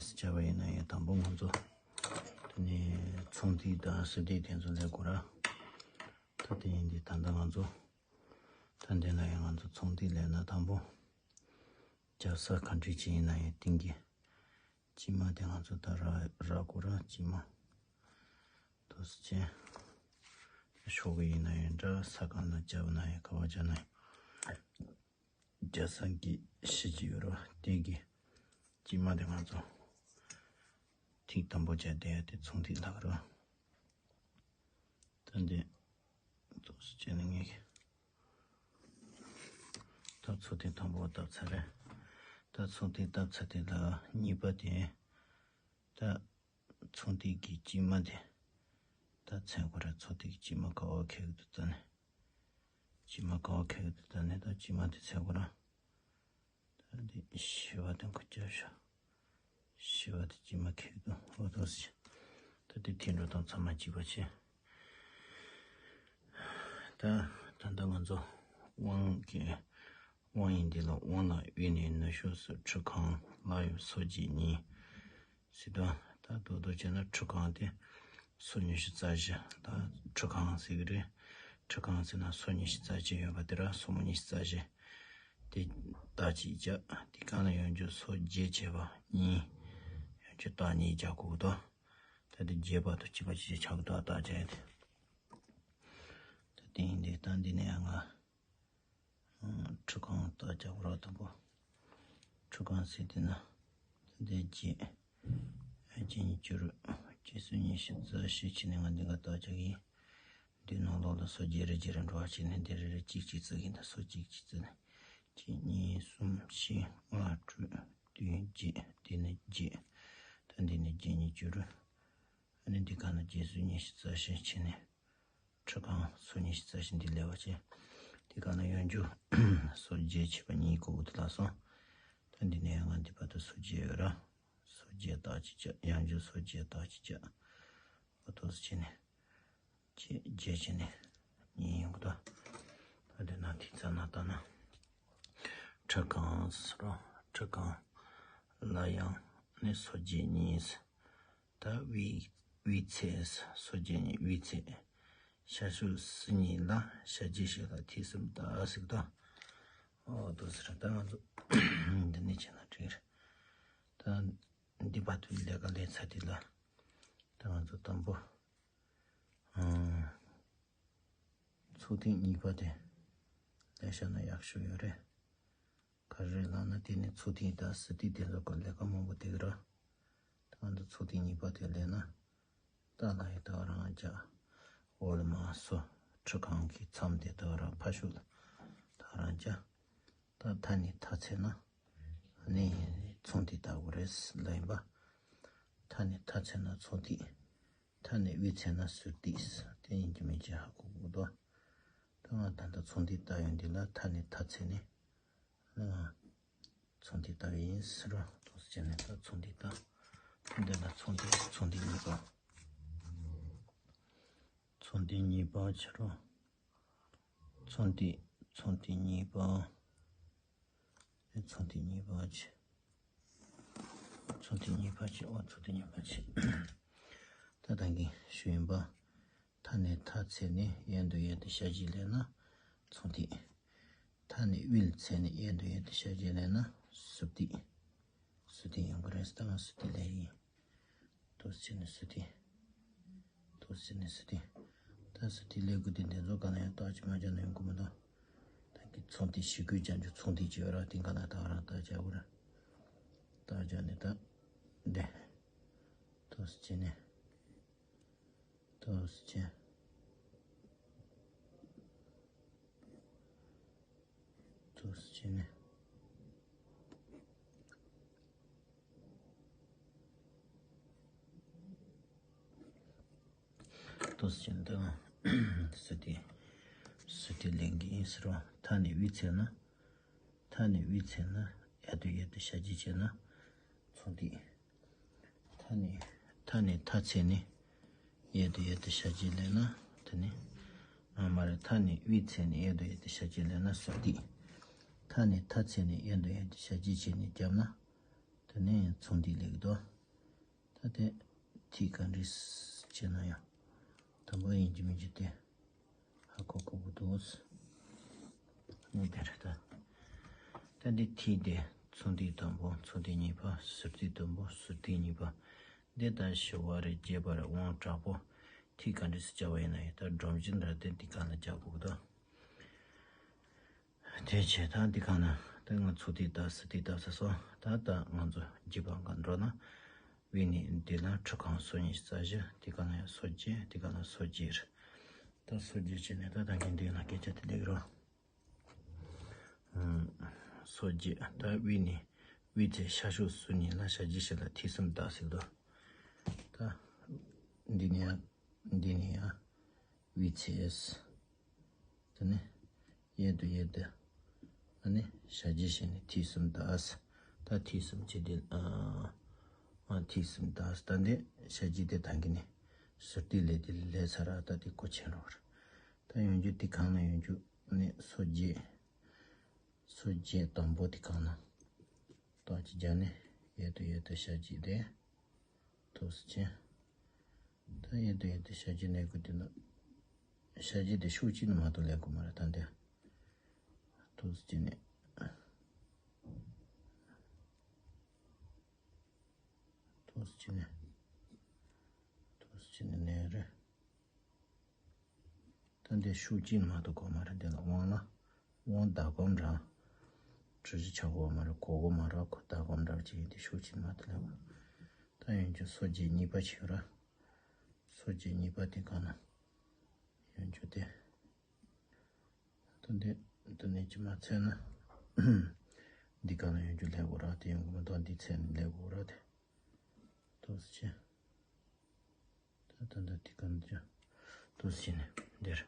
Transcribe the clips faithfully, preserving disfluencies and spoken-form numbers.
བྱས་པ་ཡིན་ན་ཡང་དང་པོ་ང་ཚོ་དེ་ནས་ཚོང་ཐིག་དང་ཟུར་ཐིག་དེ་ཚོ་ལས་དགོས་ར། ད་དེ་ཡིན་དུས་ད་ལྟ་ང་ཚོ་ད་འདི་ན་ཡང་ང་ཚོ་ཚོང་ཐིག་ལས་ན་དང་པོ་རྒྱབ་ས་ག་འདྲ་ཅིག་ཡིན་ན་ཡང་སྟེང་གི་དཀྱིལ་མ་དེ་ང་ཚོ་ད་ར་ར་དགོས་ར། དཀྱིལ་མ་དུ་སུ་ཅན་ཤོག་གི་ཡིན་ན་ཡང་འདྲ། ས་གང་ལ་རྒྱབ་ན་ཡང་ག་བ་རྒྱབ་ན་ཡང་རྒྱབ་ས་གི་གཞི་ཅིག་ཡོད་ར། དེ་གི་དཀྱིལ་མ་དེ་ང་ཚོ་ཐིག་དམ་པོ་བྱས་བསྡད་ཡ་དེ་ཚོང་ཐིག་ལབ་ར། ད་འདི་དུ་སུ་ཅན་ནི་ངེད་ཀྱི་ད་ཚོང་ཐིག་དང་པོ་བཏབ་ཚར་རེད། ད་ཚོང་ཐིག་བཏབ་ཚར་དེ་ལ་གཉིས་པ་དེ་ད་ཚོང་ཐིག་གི་དཀྱིལ་མ་དེ་ད་མཚན་དགོས་རེད། ཚོང་ཐིག་གི་དཀྱིལ་མ་ག་བ་འཁེལ་གི་འདུག་ད་ནི་དཀྱིལ་མ་ག་བ་འཁེལ་གི་འདུག་ད་ནི་ད་དཀྱིལ་མ་དེ་མཚན་དགོས་ར། ད་འདི་བཞི་པ་དེ་འགོ་བརྒྱབ་ཤག་བཞི་པ་དེ་དཀྱིལ་མ་འཁེལ་འདུག་འོ་དོ་ཟེར། ད་འདི་འཐེན་འགྲོ་དང་ཚང་མ་གཅིག་པ་བྱས། ད་ད་ལྟ་ང་ཚོ་དབང་གི་དབང་ཡིན་འདི་ལ་དབང་ལ་དབུས་ནས་ནུ་ཞོ་སུ་ཁྲུ་གང་ལ་ཡོད་སོ་བརྒྱད་གཉིས་ཟེར་དོ། ད་རྡོག་རྡོག་བྱས་ན་ཁྲུ་གང་དེ་སོ་ཉི་ཤུ་རྩ་བཞི། ད་ཁྲུ་གང་ཟེར་གི་རེད། ཁྲུ་གང་ཟེར་ན་སོ་ཉི་ཤུ་རྩ་བཞི་ཡོད་པ་དེ་ར། སོ་མོ་ཉི་ཤུ་རྩ་བཞི། དེ་རྟགས་གཅིག་བྱ། དེ་གང་ལ་ཡང་འཇུག་སོ་བརྒྱད་བྱས་པ་གཉིས། ཡང་འཇུག་རྟགས་གཉིས་རྒྱག་དགོས་ཀྱི་འདུག་ད་དེ་བརྒྱད་པ་དང་གཅིག་པ་གཅིག་ཆགས་ཀྱི་འདུག་རྟགས་བྱས་ཏེ། ད་དེ་ཡིན་དེ་ད་འདི་ནས་ཡང་ང་ཁྲུ་གང་རྟགས་རྒྱག་རོགས་དང་པོ། ཁྲུ་གང་ཟེར་དེ་ན་ད་དེ་བརྒྱད། བརྒྱད་གཉིས་བཅུ་དྲུག་བརྒྱད་སོ་ཉི་ཤུ་རྩ་བཞི་བྱས་ནས་ང་འདི་ག་རྟགས་རྒྱག་གི་ཡིན། འདི་ནང་ལོགས་ལ་སོ་བརྒྱད་རེ་བརྒྱད་རེ་འགྲོ་བ་བྱས་ནས་འདི་རེ་རེ་གཅིག་གཅིག་བརྩི་གི་ཡིན། ད་སོ་གཅིག་གཅིག་བརྩི་ནས་གཅིག་གཉིས་གསུམ་བཞི་ལྔ་དྲུག་བདུན་བརྒྱད། འདི་ནས་བརྒྱད། ད་འདི་ནས་བརྒྱད་གཉིས་བཅུ་དྲུག་ཨ་ནི་འདི་ག་ན་བརྒྱད་སོ་ཉི་ཤུ་རྩ་བཞི་བྱས་ནས་ཁྲུ་གང་སོ་ཉི་ཤུ་རྩ་བཞི་འདི་ལས་པ་བྱས། འདི་ག་ན་ཡང་འཇུག་སོ་བརྒྱད་བྱས་པ་གཉིས་གོ་གི་འདུག་ལགས་སོ། ད་འདི་ནས་ཡང་ང་འདི་བར་དུ་སོ་བརྒྱད་ཡོད་ར། སོ་བརྒྱད་རྟགས་གཅིག་བྱ། ཡང་འཇུག་སོ་བརྒྱད་རྟགས་གཅིག་བྱ། འོ་དོ་སུ་བྱས་ནས་བརྒྱད་བརྒྱད་བྱས་ནས་གཉིས་ཡོང་གི་འདུག་ད་འདི་ན་དེ་རྩ་ན་ལྟ་ན་ཁྲུ་གང་ཟེར་རོ། ཁྲུ་གང་ལ་ཡང་ནི་སོ་བརྒྱད་གཉིས། ད་དབུས་དབུས་ཚད་སོ་བརྒྱད་གཉིས་དབུས་ཚད། ཤར་ཕྱོགས་སུ་གཉིས་ལ་ཤར་རྒྱུད་བཞི་ལ་ཐིག་གསུམ་ད་ཟེར་གི་འདུག་འོ་དོ་ཟེར། ད་ང་ཚོ་འདི་ནས་བྱས་ན་འགྲིག་རེད། ད་འདི་བར་དུ་ལས་ཀ་ལས་ཚར་དེ་ལ་ད་ང་ཚོ་དང་པོ་ཚོགས་ཐེངས་གཉིས་པ་དེ་ལས་བྱ་ན་ཡག་ཤོས་ཡོད་རེད། ག་རེ་ལབ་ན་དེ་ནི་ཚོགས་ཐེངས་དང་ཟུར་ཐེངས་དེ་ཚོ་གི་ལས་ཀ་མང་པོ་འདུག་ར། ད་ང་ཚོ་ཚོགས་ཐེངས་གཉིས་པ་དེ་ལས་ན་རྟ་ལ་ཡི་ད་རང་རྒྱ། འོག་ལ་མ་སོ། ཁྲུ་གང་གི་མཚམས་དེ་ད་རང་ཕ་ཤུལ་ལ་ད་རང་རྒྱ། ད་མཐའ་ནས་མཐའ་ཚད་ན་ནི་ཚོགས་ཐེངས་ལྟ་བུ་རེད་ལ་ཡིན་པ། མཐའ་ནས་མཐའ་ཚད་ན་ཚོགས་ཐེངས། མཐའ་ནས་དབུས་ཚད་ན་ཟུར་ཐེངས། དེ་ཡིན་གྱི་མིན་གྱི་ཧ་གོ་དགོས་འདུག་ད་ང་ད་ལྟ་ཚོགས་ཐེངས་ལྟ་ཡོང་དུས་ལ་མཐའ་ནས་མཐའ་ཚད་ནི་ཚོགས་ཐེངས་ལྟ་བུ་ཡིན་ཟེར་རོ། དུ་བྱས་ནས་ད་ཚོགས་ཐེངས་ལྟ། འདི་ལ་ཚོགས་ཐེངས་ཚོགས་ཐེངས་གཉིས་པ། ཚོགས་ཐེངས་གཉིས་པ་བྱེད་རོ། ཚོགས་ཐེངས་ཚོགས་ཐེངས་གཉིས་པ། ཚོགས་ཐེངས་གཉིས་པ་བྱེད། ཚོགས་ཐེངས་གཉིས་པ་བྱེད། འོ་ཚོགས་ཐེངས་གཉིས་པ་བྱེད། ད་ད་གིན་ཞུས་ཡིན་པ། མཐའ་ནས་མཐའ་ཚད་ནས་གཡས་འདུག་གཡས་འདུག་ཤར་རྒྱུད་ལས་ན་ཚོགས་ཐེངས། མཐའ་ནས་དབུས་ཚད་ནས་གཡས་འདུག་གཡས་འདུག་ཤར་རྒྱུད་ལས་ན་ཟུར་ཐེངས། ཟུར་ཐེངས་ཡོང་གི་རེད། ད་ང་ཟུར་ཐེངས་ལས་ཡིན། དུ་བྱས་ནས་ཟུར་ཐེངས། དུ་བྱས་ནས་ཟུར་ཐེངས། ད་ཟུར་ཐེངས་ལས་དགོས་དུས་འདི་ཚོ་ག་ན་ཡང་རྟགས་ཅིག་མ་བྱས་ན་ཡོང་གི་མི་འདུག་ད་གི་ཚོགས་ཐེངས་ཞི་རྒོལ་རྒྱབ་འཇུག་ཚོགས་ཐེངས་ཅིག་ཡོད་ར། དེ་ག་ན་ད་རང་རྟགས་རྒྱག་དགོས་ར། རྟགས་རྒྱག་ནས་ད་འདི། དུ་བྱས་ནས། དུ་བྱས། དུ་བྱས་ནས། དུ་བྱས་ནས་ད་ཟུར་ཐེངས། ཟུར་ཐེངས་ལེན་གྱི་ཡིན་ཟེར་བ། མཐའ་ནས་དབུས་ཚད་ན། མཐའ་ནས་དབུས་ཚད་ན་གཡས་འདུག་གཡས་འདུག་ཤར་རྒྱུད་བྱས་ན་ཚོགས་ཐེངས། མཐའ་ནས་མཐའ་ནས་མཐའ་ཚད་ནས་གཡས་འདུག་གཡས་འདུག་ཤར་རྒྱུད་ལེན་ན་དེ་ནི། ཨ་མ་རེད། མཐའ་ནས་དབུས་ཚད་ནས་གཡས་འདུག་གཡས་འདུག་ཤར་རྒྱུད་ལེན་ན་ཟུར་ཐེངས། མཐའ་ནས་མཐའ་བཙེམས་ནས་གཡས་དང་གཡས་དེ་ཞབས་རྗེས་བྱས་ནས་བརྒྱབ་ན། དེ་ནས་ཚོགས་འདུས་ལེགས་དོ། ད་དེ་མཐིལ་ག་འདྲས་བྱས་ན་ཡང་དང་པོ་ཡིན་གྱི་མིན་གྱི་དེ་ཧ་གོ་དགོས་པོ་འདུག་ནས་དེ་རེད་ད། ད་འདི་མཐིལ་དེ་ཚོགས་འདུས་དང་པོ་ཚོགས་འདུས་གཉིས་པ་ཟུར་མཐིལ་དང་པོ་ཟུར་མཐིལ་གཉིས་པ། འདི་ལྟར་ཞི་བ་རེ་རྒྱས་པ་རེ་དབང་དྲག་པོ་མཐིལ་ག་འདྲས་སུ་བྱ་བ་ཡིན་ན་ཡང་ད་སྒྲོམ་གཞི་འདྲ་དེ་འདི་ག་ལ་རྒྱག་དགོས་ད། དེ་བྱས་ད་འདི་ག་ན་ད་ང་ཚོ་དེ་ད་སི་དེ་ད་ས་སོ་ད་ད་ང་ཚོ་རྒྱུད་པ་འགའ་འགྲོ་ན་བི་ནི་འདི་ལ་ཁྲི་ཁང་སོ་གཉིས་རྩ་བཞི་དེ་ག་ན་ཡང་སོ་བརྒྱད་དེ་ག་ན་སོ་བརྒྱད་རེད། ད་སོ་བརྒྱད་བྱས་ནས་ད་ད་གིན་འདི་ན་སྐད་ཆ་དེ་ལེགས་རོ། སོ་བརྒྱད་ད་བི་ནི་བི་ཚེ་ཤ་ཤོག་སོ་གཉིས་ལ་ཞབས་རྗེས་ཞེ་ལ་མཐིལ་གསུམ་བདག་ཟེར་དོ། ད་འདི་ནི་ཡང་འདི་ནི་ཡང་བི་ཚེ་ཨེས། དེ་ནས་གཡས་དང་གཡས་དེ། ཨ་ནི་ཞབས་རྗེས་བྱས་ནས་མཐིལ་གསུམ་བདག་ས། ད་མཐིལ་གསུམ་བྱས་ཏེ། ཨ་མཐིལ་གསུམ་བདག་ས། ད་འདི་ཞབས་རྗེས་དེ་ད་གིན་ནི་ཟུར་མཐིལ་ལས་དེ་ལས་ཚར་ར་ད་དེ་གོ་ཆེན་རོགས་ར། ད་ཡོང་རྒྱུ་དེ་གང་ན་ཡོང་རྒྱུ་ནི་སོ་བརྒྱད། སོ་བརྒྱད་དང་པོ་དེ་གང་ན། རྟགས་ཅིག་བརྒྱབ་ནས་གཡས་དང་གཡས་དེ་ཞབས་རྗེས་དེ། ཐུགས་སུ་ཆེ། ད་ཡིན་དུ་ཡིན་དུ་ཞབས་ཀྱི་ལས་དགོས་དེ་ན། ཞབས་ཀྱི་དེ་ཤུགས་གཅིག་ནི་མ་གཏོགས་ལས་དགོས་མ་རེད་ད་འདི། ཐུགས་སུ་ཆེ་ནས། ཐུགས་སུ་ཆེ་ནས། ཐུགས་སུ་ཆེ་ནས་ལས་རེད། ད་འདི་ཤུགས་གཅིག་ནི་མ་གཏོགས་དགོས་མ་རེད་འདི་ལ་དབང་ལ། དབང་ཟླ་གོམ་འདྲ། གྲུ་བཞི་ཆག་གོ་མ་རེད་གོ་གོ་མ་རེད་གོ་ཟླ་གོམ་འདྲ་བྱེད་ཀྱི་འདི་ཤུགས་ཆེན་མ་ཐལ་ལ། ད་ཡོན་ཆུ་སོ་བརྒྱད་གཉིས་པ་ཆེ་ར། སོ་བརྒྱད་གཉིས་པ་དེ་གང་ན། ཡོན་ཆུ་དེ། ད་འདི་འདི་ནས་ཅི་མ་ཚད་ན། འདི་གང་ན་ཡོན་ཆུ་ལེགས་གོ་ར་དེ་ཡོང་གི་མ་གཏོགས་འདི་ཚད་ནི་ལེགས་གོ་ར་དེ། ཐུགས་སུ་ཆེ། ད་ད་ད་དེ་གང་ཅི། ཐུགས་སུ་ཆེ་ནས་འདིར།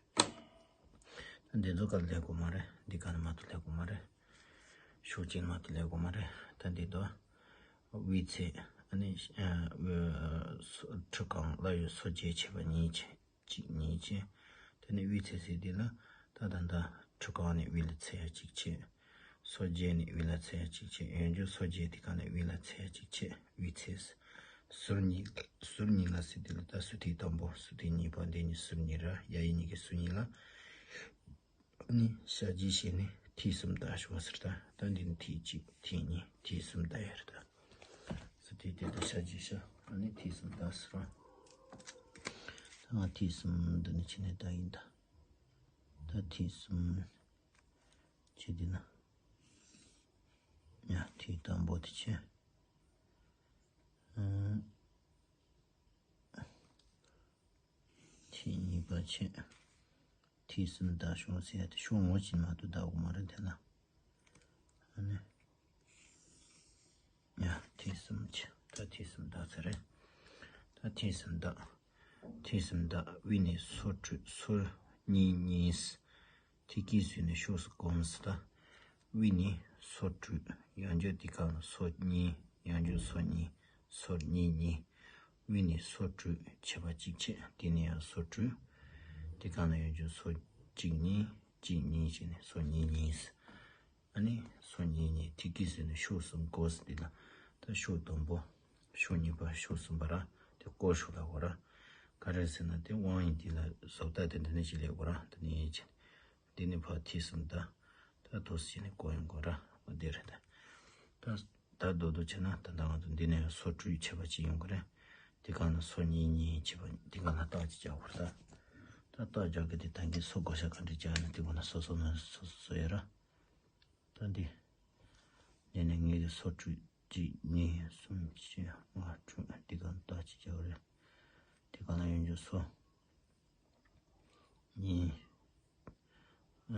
ད་འདི་ཚོ་ག་ལ་ལེགས་གོ་མ་རེད། འདི་ག་ནས་མ་གཏོགས་ལེགས་གོ་མ་རེད། ཤུགས་ཆེན་མ་གཏོགས་ལེགས་གོ་མ་རེད། ད་འདི་དོ། དབུས་ཚད་ཨ་ནི་ཁྲི་གང་ལ་ཡོད་སོ་བརྒྱད་ཆད་པ་གཉིས་ཆེ། གཅིག་གཉིས་ཆེ། དེ་ནས་དབུས་ཚད་ཟེར་དེ་ལ་ད་ད་ད་ཁྲི་གང་ནས་དབུས་ལ་ཚད་ཡ་གཅིག་ཆེ། སོ་བརྒྱད་ནས་དབུས་ལ་ཚད་ཡ་གཅིག་ཆེ། ཡོན་ཆུ་སོ་བརྒྱད་དེ་ག་ནས་དབུས་ལ་ཚད་ཡ་གཅིག་ཆེ། དབུས་ཚད། ཟུར་གཉིས། ཟུར་གཉིས་ལ་ཟེར་དེ་ལ་ད་ཟུར་ཐིག་དང་པོ་ཟུར་ཐིག་གཉིས་པ་འདི་གཉིས་ཟུར་གཉིས་ར་ཡ་ཡི་གཉིས་ཀྱི་ཟུར་གཉིས་ལ། ནི་ཞབས་རྗེས་བྱས་ནས་མཐིལ་གསུམ་བདག་ཤོག་ཟེར་ད། ད་འདི་ནི་མཐིལ་གཅིག་མཐིལ་གཉིས་མཐིལ་གསུམ་བདག་ཡ་རེད་ད། ཟེར་དེ་དེ་ད་ཞབས་རྗེས་ཤ་ཨ་ནི་མཐིལ་གསུམ་བདག་ཟེར་བ། ད་ང་མཐིལ་གསུམ་འདི་ནི་ཕྱི་ནས་བདག་ཡིན་ད། ད་མཐིལ་གསུམ་བྱས་དེ་ན། ཡ་མཐིལ་དང་པོ་དེ་བྱས། ཨང་། མཐིལ་གཉིས་པ་བྱས། མཐིལ་གསུམ་བདག་ཤོག་ཟེར་ཡ་དེ་ཤོག་ངོ་གཅིག་མ་གཏོགས་བདག་དགོས་མ་རེད་དེ་ལ། ཨ་ནི། ཡ་མཐིལ་གསུམ་བྱས། ད་མཐིལ་གསུམ་བདག་ཚར་རེད། ད་མཐིལ་གསུམ་བདག་མཐིལ་གསུམ་བདག་དབུས་ནས་སོ་དྲུག་སོ་གཉིས་གཉིས། ཐིག་གིས་བཟོས་ནས་ཕྱོགས་སུ་བསྒོམས་སུ་ད། དབུས་ནས་སོ་དྲུག་ཡང་འཇོག་དེ་ག་ལ་སོ་གཉིས། ཡང་འཇོག་སོ་གཉིས། སོ་གཉིས་གཉིས། དབུས་ནས་སོ་དྲུག་ཆད་པ་གཅིག་ཆད། དེ་ནས་ཡང་སོ་དྲུག་དེ་ག་ལ་ཡང་འཇོག་སོ་གཅིག་གཉིས། གཅིག་གཉིས་བྱས་ནས་སོ་གཉིས་གཉིས། ཨ་ནི་སོ་གཉིས་གཉིས་ཐིག་གིས་བཟོས་ནས་ཕྱོགས་སུ་བསྒོམས་སུ་འདི་ལ། ད་ཕྱོགས་དང་པོ། ཕྱོགས་གཉིས་པ་ཕྱོགས་གསུམ་པ་ར། དེ་བསྐོར་ཕྱོགས་ལ་གོ་ར། ག་རེ་ཟེར་ན་དེ་དབང་ཡིན་དེ་ལ་བཟོ་ལྟ་དེ་འདི་ནས་ཅི་ལས་གོ་ར་འདི་ནས་ཡིན་ཅིང་། འདི་ནི་ཕར་ཐིག་གསུམ་ད། ད་ཐོག་སེ་ནི་ཀོ་ཡོང་གོ་ར་འོ་དེ་རེད་ད། ད་ད་རྡོག་རྡོག་བྱས་ན་ད་ད་ང་ཚོ་འདི་ནས་སོ་དྲུག་ཆད་པ་གཅིག་ཡོང་གི་རེད། དེ་གང་ན་སོ་གཉིས་གཉིས་ཆད་པ་དེ་གང་ན་རྟགས་གཅིག་རྒྱག་དགོས་རེད་ད། ད་རྟགས་རྒྱག་གི་དེ་ད་གིན་སོ་བགོ་བཤའ་ག་འདྲ་རྒྱག་ན་དེ་གང་ན་སོ་སོ་ན་སོ་སོ་སོ་ཡོད་ར། ད་འདི། འདི་ནས་ངེད་ཀྱི་སོ་དྲུག་གཅིག་གཉིས་གསུམ་བཞི་ལྔ་དྲུག་འདི་གང་རྟགས་གཅིག་རྒྱག་རེད། དེ་གང་ན་ཡོང་རྒྱུ་སོ། གཉིས།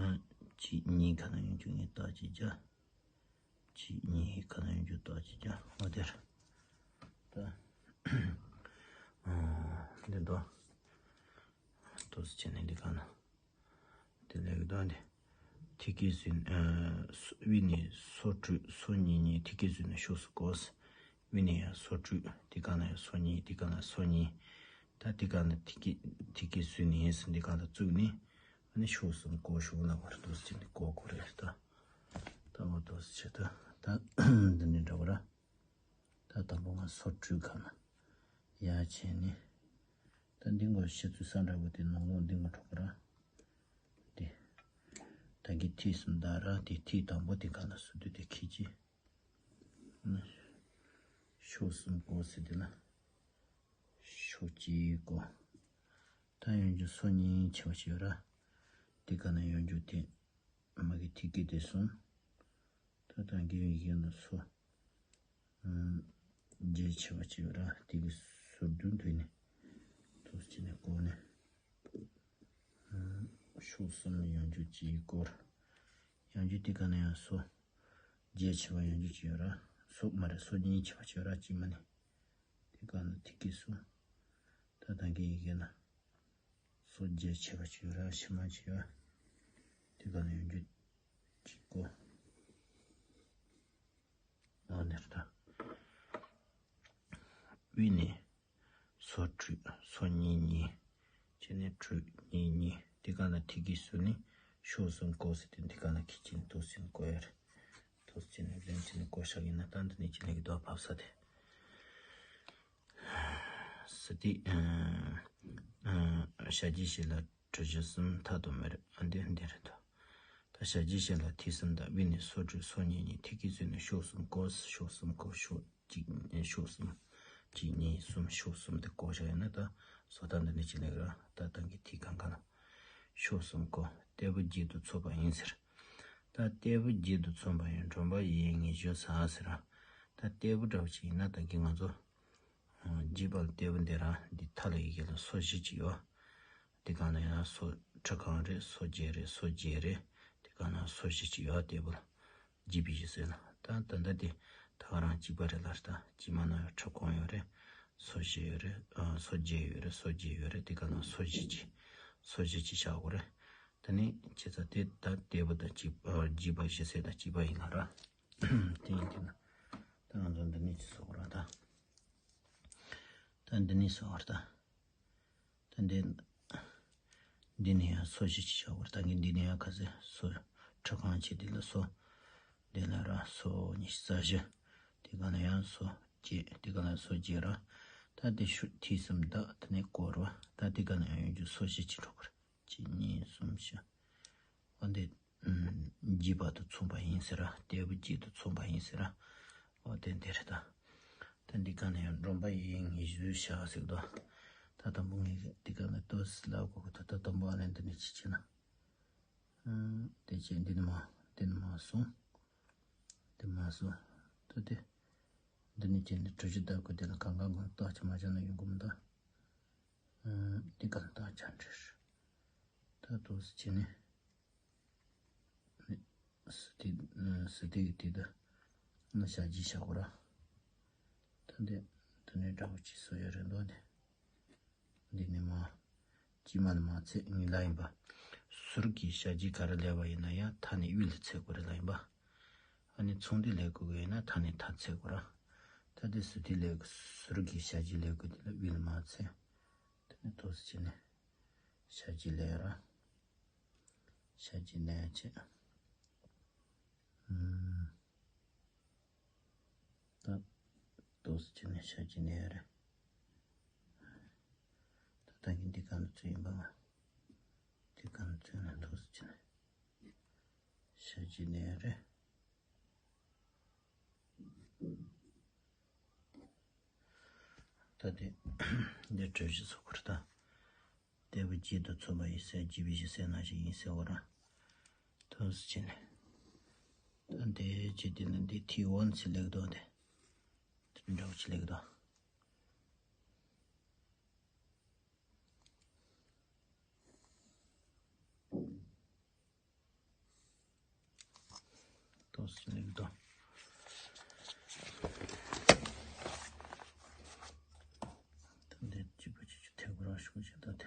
ཨ། གཅིག་གཉིས་ག་ན་ཡོང་རྒྱུ་ངས་རྟགས་གཅིག་རྒྱག་གཅིག་གཉིས་ག་ན་ཡོང་རྒྱུ་རྟགས་གཅིག་རྒྱག་འོ་དེར། ད། ཨ། འདི་འདུག་ཏོག་ཙམ་བྱས་ནས་འདི་གང་ན། དེ་ལས་ཀྱི་དོན་དེ། ཐིག་གིས་བཟོས་ནས། དབུས་ནས་སོ་དྲུག་སོ་གཉིས་གཉིས་ཐིག་གིས་བཟོས་ནས་ཕྱོགས་སུ་བསྐོར། དབུས་ནས་ཡང་སོ་དྲུག་དེ་ག་ན་ཡང་སོ་གཉིས་དེ་ག་ན་སོ་གཉིས། ད་དེ་ག་ན་ཐིག་གིས་ཐིག་གིས་བཟོས་ནས་ཡིན་ཟིན་དེ་ག་ན་བཙུགས་ནས། ཨ་ནི་ཕྱོགས་གསུམ་བསྐོར་ཕྱོགས་ལ་བར་དུ་ཟིན་ནས་བསྐོར་དགོས་རེད་ད། ད་ ཆེ་ད་ད་འདི་ནས་འདྲ་བ་ར། ད་དང་པོ་ང་སོ་བྲུས་ག་ན་ཡ་བྱས་ནས། ད་འདི་ངོ་ཤི་ཚུལ་ས་འདྲ་བོ་དེ་ནང་ལོགས་འདི་ངོ་འཕྲོག་ག་ར། དེ་ད་གི་ཐིག་གསུམ་ད་ར། དེ་ཐིག་དང་པོ་དེ་ག་ལ་སུ་དུ་དེ་ཁི་ཅི། ཤོག་གསུམ་བཀོད་ཟེར་དེ་ལ། ཤོག་གཅིག་བཀོད། ད་ཡོང་རྒྱུ་སོ་གཉིས་ཆེ་བ་ཞིག་ཡོད་ར། དེ་ག་ན་ཡོང་རྒྱུ་དེ། མ་གི་ཐིག་གི་དེ་གསུམ། ད་ད་གི་ཡོང་རྒྱུ་ན་སོ། ཨ། བརྒྱད་ཆེ་བ་ཅིག་ཡོད་ར། དེ་གི་སོ་བདུན་དུ་ནི། ཐོག་ཅི་ནས་བཀོད་ནས། ཨ། ཤོག་གསུམ་ཡོང་རྒྱུ་གཅིག་བཀོད། ཡོང་རྒྱུ་དེ་ག་ན་ཡང་སོ། བརྒྱད་ཆེ་བ་ཡོང་རྒྱུ་ཅིག་ཡོད་ར། སོ་མ་རེད། སོ་གཉིས་ཆེ་བ་ཅིག་ཡོད་ར། གཅིག་མ་ནི། དེ་ག་ན་ཐིག་གི་སོ། ད་ད་གི་ཡི་གེ་ན། སོ་བརྒྱད་ཆེ་བ་ཅིག་ཡོད་ར། ཕྱི་མ་ཅིག་ཡོད། དེ་ག་ན་ཡོང་རྒྱུ་གཅིག་བཀོད། ཨ་ནེར་ད། དབུས་ནས་སོ་བྲུས་སོ་གཉིས་གཉིས། བྱས་ནས་བྲུས་གཉིས་གཉིས། དེ་ག་ན་ཐིག་གི་སུ་ནི་ཤོག་གསུམ་བཀོད་ཟེར་དེ། དེ་ག་ན་ཁི་ཅིན་ཐོག་སིན་བཀོད་ཡར། ཐོག་སིན་ལེན་ཅིན་བཀོད་ཤག་ཡིན་ན་ད་འདི་ནས་ཅི་ནས་གི་དོ་ཕབ་ས་དེ། ས་དེ། ཨ། ཨ། ཞ་རྒྱས་ཞེས་ལ་གྲུ་བཞི་གསུམ་མཐའ་དུ་མེད། ཨ་འདི་འདི་རེད་དོ། ད་ཞ་རྒྱས་ཞེས་ལ་ཐིག་གསུམ་དང་། དབུས་ནས་སོ་བྲུས་སོ་གཉིས་གཉིས། ཐིག་གི་སུ་ནི་ཤོག་གསུམ་བཀོད། ཤོག་གསུམ་བཀོད། ཤོག་གཅིག་ཤོག་གསུམ། གཅིག་གཉིས་གསུམ། ཤོག་གསུམ་དེ་བཀོད་བཞག་ཡིན་ན། ད་སོ་ད་འདི་ནས་ཅི་ལེགས་ར། ད་ད་གི་ཐིག་གང་ག་ལ། ཤོག་གསུམ་བཀོད། ལྟེ་བུ་བརྒྱད་དུ་མཚོན་པ་ཡིན་ཟེར། ད་ལྟེ་བུ་བརྒྱད་དུ་མཚོན་པ་ཡིན། སྒྲོམ་པ་ཡིན་ངེས་བྱུང་ཟ་ཟེར་ར། ད་ལྟེ་བུ་འདྲ་བོ་ཅིག་ཡིན་ན་ད་གི་ང་ཚོ། ཨ། བརྒྱད་པ་ལ་ལྟེ་བུ་འདི་ར། འདི་མཐའ་ལ་ཡི་གེ་ལ་སོ་བཞི་ཅིག་ཡོད། དེ་ག་ན་ཡང་སོ་ཁྲི་གང་རེད། སོ་བརྒྱད་རེད། སོ་བརྒྱད་རེད། དེ་ག་ན་སོ་བཞི་ཅིག་ཡོད། ལྟེ་བུ་ལ། བརྒྱད་པའི་བཞི་ཟེར་ན། ད་ད་ལྟ་དེ་ད་ག་རང་གཅིག་པ་རེད་ལ། ད་གཅིག་མ་ན་ཡང་ཁྲི་གང་ཡོད་རེད། སོ་བཞི་ཡོད་རེད། ཨ། སོ་བརྒྱད་ཡོད་རེད། སོ་བརྒྱད་ཡོད་རེད། དེ་ག་ན་སོ་བཞི་ཅིག་སོ་བཞི་ཅིག་བཞག་དགོས་རེད། དེ་ནས་བྱས་ཙང་དེ་ད་ལྟེ་བུ་དང་གཅིག་ཨ། བརྒྱད་པ་བཞི་ཟེར་ད་གཅིག་པ་ཡིན་ལ་ར། དེ་ཡིན་དེ་ན། ད་ང་ཚོ་འདི་ནས་ཅི་བཟོ་དགོས་ར་ད། ད་འདི་ནས་བཟོ་བར་ད། ད་འདི། འདི་ནས་ཡང་སོ་བཞི་ཅིག་བཞག་པར། ད་གིན་འདི་ནས་ཡང་ག་ཚད་སོ། ཁྲི་གང་ཆེ་འདི་ལ་སོ། འདི་ལ་ར་སོ་ཉི་ཤུ་རྩ་བཞི། དེ་ག་ན་ཡང་སོ་བརྒྱད། དེ་ག་ན་སོ་བརྒྱད་ར། ད་འདི་ཤུ་ཐིག་གསུམ་ད་དེ་ནས་བསྐོར་བ། ད་དེ་ག་ན་ཡང་ཡོང་རྒྱུ་སོ་བཞི་ཅིག་འགྲོ་གི་རེད། གཅིག་གཉིས་གསུམ་བཞི། འོ་འདི། ཨུམ། བརྒྱད་པ་དང་མཚུངས་པ་ཡིན་ཟེར་ར། ལྟེ་བུ་བརྒྱད་དང་མཚུངས་པ་ཡིན་ཟེར་ར། འོ་དེ་འདི་རེད་ད། ད་འདི་ག་ནས་ཡང་སྒྲོམ་པ་ཡིན་ངེས་བྱུང་བཞག་ཟེར་གི་འདུག་ད་དང་པོ་ངས་འདི་ག་ནས་ལྟོས་ཟེར་ལབ་དགོས་གི་འདུག་ད་དང་པོ་ཨ་ནི་འདི་ནས་ཅི་བྱེད་ན། ཨུམ། དེ་བྱས་འདི་ནས་མར་འདི་ནས་མར་སོང་། འདི་མར་སོང་། ད་དེ། འདི་ནས་བྱས་ནས་གྲུ་བཞི་བརྡབ་དགོས། དེ་ལ་གང་གང་གང་རྟགས་ཅིག་མ་བྱས་ན་ཡོང་གི་མི་འདུག་ཨུམ། འདི་ག་ལ་རྟགས་ཅིག་འབྲི། ད་འདུག་སེ་བྱས་ནས། སི་ཏི། སི་ཏི་གི་དེ་ད་ན་བྱ་རྗེས་བྱ་དགོས་ར། ད་འདི་འདི་ནས་འདྲ་བོ་ཅིག་བཟོ་ཡ་རེད་འདུག་འདི། འདི་ནས་མར་དཀྱིལ་མ་ནས་མར་ཚད་ངེས་ལ་ཡིན་པ། ཟུར་གྱི་བྱ་རྗེས་ག་རེ་ལས་པ་ཡིན་ན་ཡང་མཐའ་ནས་དབུས་ལ་ཚད་དགོས་རེད་ལ་ཡིན་པ། ཨ་ནི་ཚོང་འདུས་ལས་དགོས་ཀྱི་ཡོད་ན་མཐའ་ནས་མཐའ་ཚད་དགོས་ར། ད་འདི་སི་ཏི་ལས་ཟུར་གྱི་བྱ་རྗེས་ལས་དགོས་དེ་ལ་དབུས་ལ་མར་ཚད། དེ་ནས་འདུག་སེ་བྱས་ནས་བྱ་རྗེས་ལས་ར། བྱ་རྗེས་ལས་བྱས། ཨུམ། ད་འདུག་སེ་བྱས་ནས་བྱ་རྗེས་ལས་ར། ད་ད་གིན་འདི་ག་ནས་ཚུར་ཡིན་པ། འདི་ག་ནས་ཚུར་ནས་འདུག་སེ་བྱས་ནས་བྱ་རྗེས་ལས་ར། ད་དེ་འདི་གྲུ་བཞི་ཚོགས་པར་ད། ལྟེ་བ་གཅིག་ཏུ་མཚོན་པ་ཡིན་ཟེར། བརྒྱད་པའི་བཞི་ཟེར་ནང་བཞིན་ཡིན་ཟེར་བ་རང་། ཐོན་སུ་ཕྱིན་ནས། ད་འདི་ཅི་དེ་ནི་འདི་ཐིག་འོན་ཚེ་ལེགས་དོ་དེ། དེ་འདྲ་བོ་ཅི་ལེགས་དོ། ཏོག་ཙམ་ལེགས་དང་། ད་འདི་གཅིག་པ་གཅིག་གཅིག་ཐེག་པ་རང་ཤུགས་ཆེ་ད་དེ།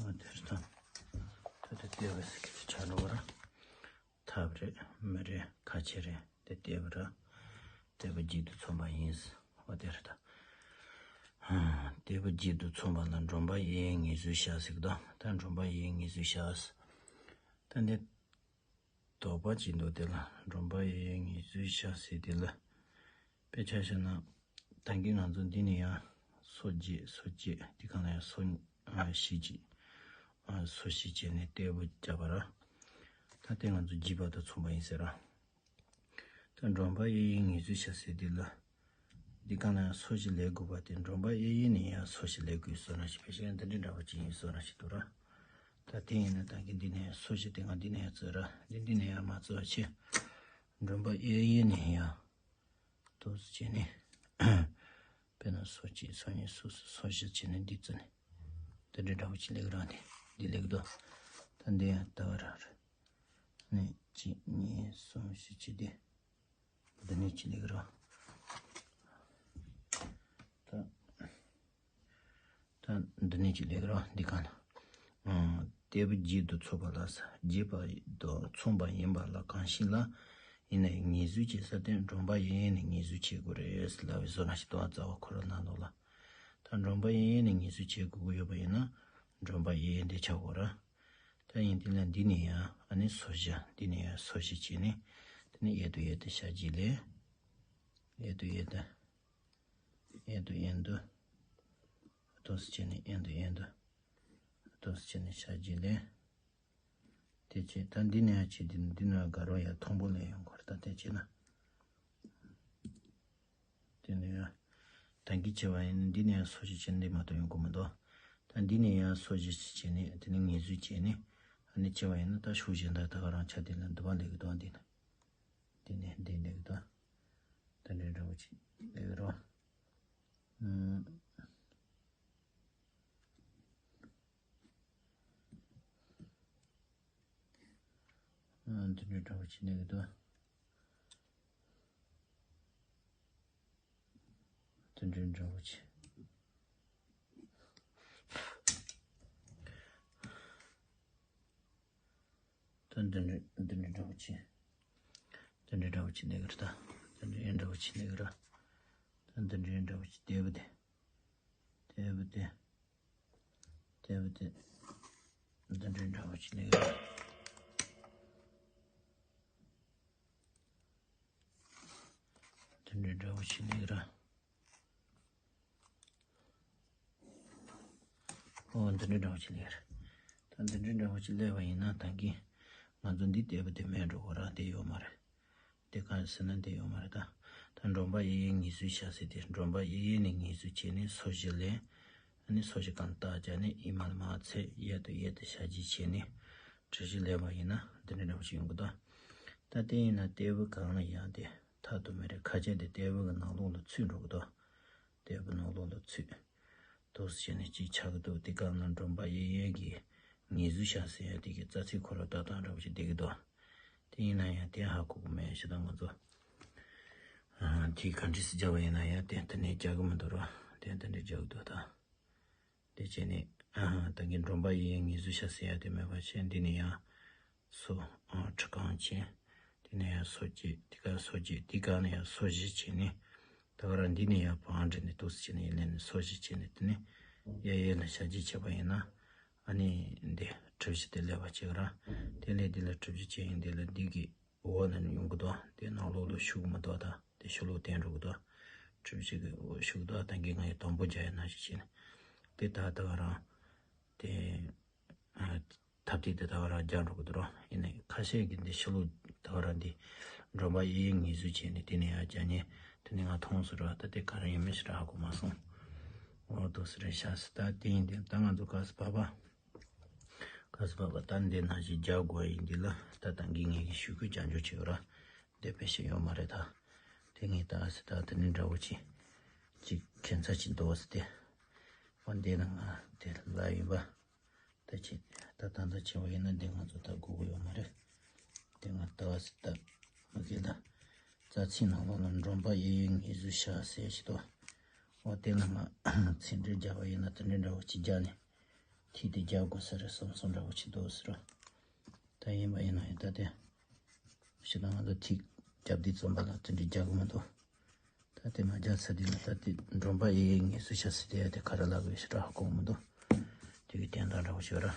ཨ་དེར་དང་། ད་དེ་ལྟེ་བའི་སི་ཀི་ཅི་ ཆ་རོ་ར། ཐབས་རེད་མི་རེད་ཁ་ཆེ་རེད་དེ་ལྟེ་བ་ར། ལྟེ་བ་བརྒྱད་དུ་མཚོན་པ་ཡིན། འོ་དེ་རེད་ད། ལྟེ་བ་བརྒྱད་དུ་མཚོན་པ་ལ་སྒྲོམ་པ་གཡས་གཡོན་ངེས་བཟུང་བྱ་ཟེར་གི་འདུག་ད་སྒྲོམ་པ་གཡས་གཡོན་ངེས་བཟུང་བྱ། ད་འདི། དོགས་པ་ཅིག་འདུག་དེ་ལ་སྒྲོམ་པ་གཡས་གཡོན་ངེས་བཟུང་བྱ་ཟེར་དེ་ལ། དཔེ་ཆ་བཞག་ན། ད་གིན་ང་ཚོ་འདི་ནས་ཡང་སོ་བརྒྱད་སོ་བརྒྱད་འདི་གང་ལ་ཡང་སོ་བཞི་ཅིག་སོ་བཞི་བྱས་ནས་ལྟེ་བ་བརྒྱབ་པ་ར། ད་ལྟའི་ང་ཚོ་བརྒྱད་པ་དང་མཚུངས་པ་ཡིན་ཟེར་ར། ད་སྒྲོམ་པ་གཡས་གཡོན་ངེས་བཟུང་བྱ་ཟེར་དེ་ལ། འདི་གང་ལ་ཡང་སོ་བཞི་ལས་དགོས་པ་དེ་སྒྲོམ་པ་གཡས་གཡོན་ནས་ཡང་སོ་བཞི་ལས་དགོས་བཟོ་ན་ཞིག་ཕལ་ཆེར་འདི་འདྲའི་འདྲ་བོ་ཅིག་ཡིན་བཟོ་ན་ཞིག་འདུག་ར། ད་དེ་ཡིན་ན་ད་གིན་འདི་ནས་ཡང་སོ་བཞི་དེ་གང་འདི་ནས་ཡང་བཙོས་ར་འདི་འདི་ནས་ཡང་མ་བཙོས་པ་ཆེ། སྒྲོམ་པ་གཡས་གཡོན་ནས་ཡང་། དུ་བྱས་ནས། དཔེར་ན་སོ་གཅིག་སོ་གཉིས་སོ་གསུམ་སོ་བཞི་བྱས་ནས་འདི་བཙུགས་ནས། དེ་འདྲའི་འདྲ་བོ་ཅིག་ལེགས་རང་དེ་འདི་ལེགས་དོ། ད་འདི་ཡང་ལྟ་བ་རང་རེད། ནས་གཅིག་གཉིས་གསུམ་བཞི་བཅུ་དེ། འདི་ནས་ཅི་ལེགས་རང་། ད། ད་འདི་ནས་ཅི་ལེགས་རང་འདི་གང་ལ། ལྟེ་བ་བརྒྱད་དུ་མཚོན་པ་ལ་ས་བརྒྱད་པ་དང་མཚུངས་པ་ཡིན་པ་ལ་གང་ཞིག་ལ། ཡིན་ན་ཡང་ངེས་བཟུང་བྱེད་ས་དེ་སྒྲོམ་པ་གཡས་གཡོན་ནས་ངེས་བཟུང་བྱེད་དགོས་རེད་ལབ་པའི་བཟོ་ན་ཞིག་ཏུ་ཨ་རྩ་བ་ཁོ་རང་ནང་ལོགས་ལ། ད་སྒྲོམ་པ་གཡས་གཡོན་ནས་ངེས་བཟུང་བྱེད་དགོས་ཀྱི་ཡོད་པ་ཡིན་ན། སྒྲོམ་པ་གཡས་གཡོན་དེ་ཆགས་དགོས་ར། ད་ཡིན་དེ་ལ་འདི་ནས་ཡང་ཨ་ནི་སོ་བཞི་འདི་ནས་ཡང་སོ་བཞི་བྱས་ནས། དེ་ནས་གཡས་དང་གཡས་དེ་བྱ་རྗེས་ལས། གཡས་དང་གཡས་དེ། གཡས་དང་གཡོན་དུ། ཨ་ཏོག་ཙམ་བྱས་ནས་གཡོན་དང་གཡོན་དུ། ཨ་ཏོག་ཙམ་བྱས་ནས་བྱ་རྗེས་ལས། དེ་བྱས་ད་འདི་ནས་ཡང་བྱས་འདི་ནས་འདི་ནས་དགའ་རོགས་ཡང་མཐོན་པོ་ལས་ཡོང་གི་རེད་ད་དེ་བྱས་ན། དེ་ནས་ཡང་། ད་གིན་བྱས་པ་ཡིན་ན་འདི་ནས་ཡང་སོ་བཞི་བྱས་ནས་འདི་མ་གཏོགས་ཡོང་གི་མི་འདུག་ད་འདི་ནས་ཡང་སོ་བཞི་བྱས་ནས་དེ་ནས་ངེས་བཟུང་བྱས་ནས་ཨ་ནི་བྱས་པ་ཡིན་ན་ད་ཤུགས་གཞན་དག་ད་ག་རང་ཆ་དེ་ལ་འདི་པ་ལས་ཀྱི་འདུག་འདི་ནས། འདི་ནས་འདི་ལས་ཀྱི་འདུག་ད་འདྲའི་འདྲ་བོ་ཅིག་ལས་ཀྱི་རོ། ཨུམ། ཨ། འདི་འདྲའི་འདྲ་བོ་ཅིག་ལས་ཀྱི་འདུག་འདི་འདྲའི་འདྲ་བོ་ཅིག་ད་འདི་འདྲའི་འདི་འདྲའི་འདྲ་བོ་ཅིག་འདི་འདྲའི་འདྲ་བོ་ཅིག་ལས་ཀྱི་རེད་ད། འདི་འདྲའི་འདྲ་བོ་ཅིག་ལས་ཀྱི་རེད། ད་འདི་འདྲའི་འདྲ་བོ་ཅིག་ལྟེ་བ་དེ། ལྟེ་བ་དེ། ལྟེ་བ་དེ། འདི་འདྲའི་འདྲ་བོ་ཅིག་ལས་ཀྱི་རེད། འདི་འདྲའི་འདྲ་བོ་ཅིག་ལས་ཀྱི་རེད། ཨོ་འདི་འདྲའི་འདྲ་བོ་ཅིག་ལས་ཀྱི་རེད། ད་འདི་འདྲའི་འདྲ་བོ་ཅིག་ལས་པ་ཡིན་ན་ད་གིན་ང་ཚོ་འདི་ལྟེ་བ་དེ་མེད་འགྲོ་གི་ར་དེ་ཡོད་མ་རེད། དེ་ག་རེ་ཟེར་ན་དེ་ཡོད་མ་རེད་ད། ད་སྒྲོམ་པ་གཡས་གཡོན་ངེས་བཟུང་བྱ་ཟེར་དེ་སྒྲོམ་པ་གཡས་གཡོན་ནས་ངེས་བཟུང་བྱས་ནས་སོ་བཞི་ལས། ཨ་ནི་སོ་བཞི་གང་རྟགས་བྱས་ནས་ཨི་མ་ལ་མ་ཚད་གཡས་དང་གཡས་དང་བྱ་རྗེས་བྱས་ནས་གྲུ་བཞི་ལས་པ་ཡིན་ན་འདི་འདྲ་འདྲ་བོ་ཞིག་ཡོང་གི་འདུག་ད་དེ་ཡིན་ན་ལྟེ་བ་གང་ལ་ཡང་དེ་མཐའ་དུ་མེད་རེད་ཁ་ཆེ་དེ་ལྟེ་བ་གི་ནང་ལོགས་ལ་ཚུད་འགྲོ་གི་འདུག་ལྟེ་བ་ནང་ལོགས་ལ་ཚུད། དུ་བྱས་ནས་གཅིག་ཆགས་ཀྱི་འདུག་དེ་ག་ན་སྒྲོམ་པ་གཡས་གཡོན་གྱི་ངེས་བཟུང་བྱ་ཟེར་ཡ་དེ་གི་རྩ་ཚིག་ཁོ་རང་ཏག་ཏག་འདྲ་བོ་ཞིག་བསྡད་ཀྱི་འདུག་དེ་ཡིན་ན་ཡང་དེ་ཧ་གོ་གི་མེད་ཞེ་ད་ང་ཚོ། ཨ། དེ་ག་འདྲས་སེ་སྦྱར་བ་ཡིན་ན་ཡང་དེ་དེ་ནས་སྦྱར་གི་མི་འདུག་ར། དེ་དེ་འདྲས་སྦྱར་གི་འདུག་ད། དེ་བྱས་ནས། ཨ། ད་གིན་སྒྲོམ་པ་གཡས་གཡོན་ངེས་བཟུང་བྱ་ཟེར་ཡ་དེ་མེད་པ་བྱས་འདི་ནས་ཡང་། སོ། ཨ། ཁྲི་གང་ཆེན། དེ་ནས་ཡང་སོ་བརྒྱད་དེ་ག་སོ་བརྒྱད་དེ་ག་ནས་ཡང་སོ་བཞི་བྱས་ནས། ད་ག་རང་འདི་ནས་ཡང་བང་འདྲེན་ནས་འདུག་སེ་བྱས་ནས་ཡིན་ལས་ནས་སོ་བཞི་བྱས་ནས་དེ་ནས་གཡས་གཡོན་ལ་བྱ་རྗེས་བྱས་པ་ཡིན་ན། ཨ་ནི་འདི་གྲུ་བཞི་དེ་ལས་པ་བྱེད་ག་ར། དེ་ལས་འདི་ལ་གྲུ་བཞི་བྱས་ཡིན་འདི་ལ་འདི་གི་འོག་ན་ནི་ཡོང་གི་འདུག་དེ་ནང་ལོགས་ལ་ཤུགས་མི་འདུག་ད་དེ་ཕྱི་ལོགས་བསྟན་འགྲོ་གི་འདུག་གྲུ་བཞི་གི་འོག་ཤུགས་འདུག་ད་གིན་ང་ཡི་དང་པོ་སྦྱར་ཡ་ནང་བཞིན་བྱས་ནས་དེ་ད་ད་ག་རང་དེ། ཐབས་དེ་དེ་ད་ག་རང་རྒྱག་འགྲོ་གི་འདུག་རོ། ཡིན་ནའི་ཁ་ཤས་ཀྱིས་འདི་ཕྱི་ལོགས་ད་ག་རང་འདི་སྒྲོམ་པ་གཡས་གཡོན་ངེས་བཟུང་བྱས་ནས་དེ་ནས་ཡར་རྒྱག་ཉེན་དེ་ནས་ང་མཐོང་སོང་ར། ད་དེ་ག་རང་ཡིན་མིན་ཞེ་དྲག་ཧ་གོ་མ་སོང་། འོ་འདུག་སེ་རེད་ཤག་སི་ད་དེ་ཡིན་དེ་ད་ང་ཚོ་ག་སི་བབ་པ། ག་སི་བབ་པ་ད་འདི་ནང་བཞིན་རྒྱག་དགོས་ཡིན་འདི་ལ་ད་ད་གིན་ངས་ཀྱི་ཞུ་སྐུལ་རྒྱག་འཇོག་བྱེད་ཡོད་ར། འདི་དཔེ་ཞིག་ཡོད་མ་རེད་ད། དེ་ངས་ད་སི་ད་དེ་ནི་འདྲ་བོ་ཅིག་ཅིག་ཁྱད་མཚར་ཅིག་འདུག་སི་དེ། འོ་འདི་ན་ང་དེ་ལ་ཡིན་པ། ད་ཅི། ད་ད་ལྟ་བྱས་པ་ཡིན་ན་འདི་ང་ཚོ་ད་དགོས་ཀྱི་ཡོད་མ་རེད། དེ་ང་ལྟ་བ་སི་ལྟ་མ་གི་ལ། རྩ་ཚིག་ནང་ལོགས་ལ་སྒྲོམ་པ་གཡས་གཡོན་ངེས་བཟུང་བྱ་ཟེར་ཞིག་འདུག་འོ་དེ་ལ་ང་ཚིག་འགྲེལ་རྒྱག་པ་ཡིན་ན་དེ་འདྲའི་འདྲ་བོ་ཅིག་རྒྱག་ནས། ཐིག་དེ་རྒྱག་དགོས་ས་རེད་བསམ་སོང་འདྲ་བོ་ཅིག་འདུག་ཟེར་རོ། ད་ཡིན་པ་ཡིན་ན་ཡང་ད་དེ། ཕྱི་ནང་ང་ཚོ་ཐིག་རྒྱབ་དུས་རྩོམ་པ་ལ་དེ་འདྲའི་རྒྱག་གི་མི་འདུག་ད་དེ་མ་རྒྱག་ཚར་དུས་ལ་ད་དེ་འགྲོན་པ་ཡི་ངེས་སུ་ཤ་སི་དེ་ཡ་དེ་ག་ར་ལབ་དགོས་ཞེ་དྲག་ཧ་གོ་མི་འདུག་དེ་གི་དོན་དག་འདྲ་བོ་ཞིག་ར།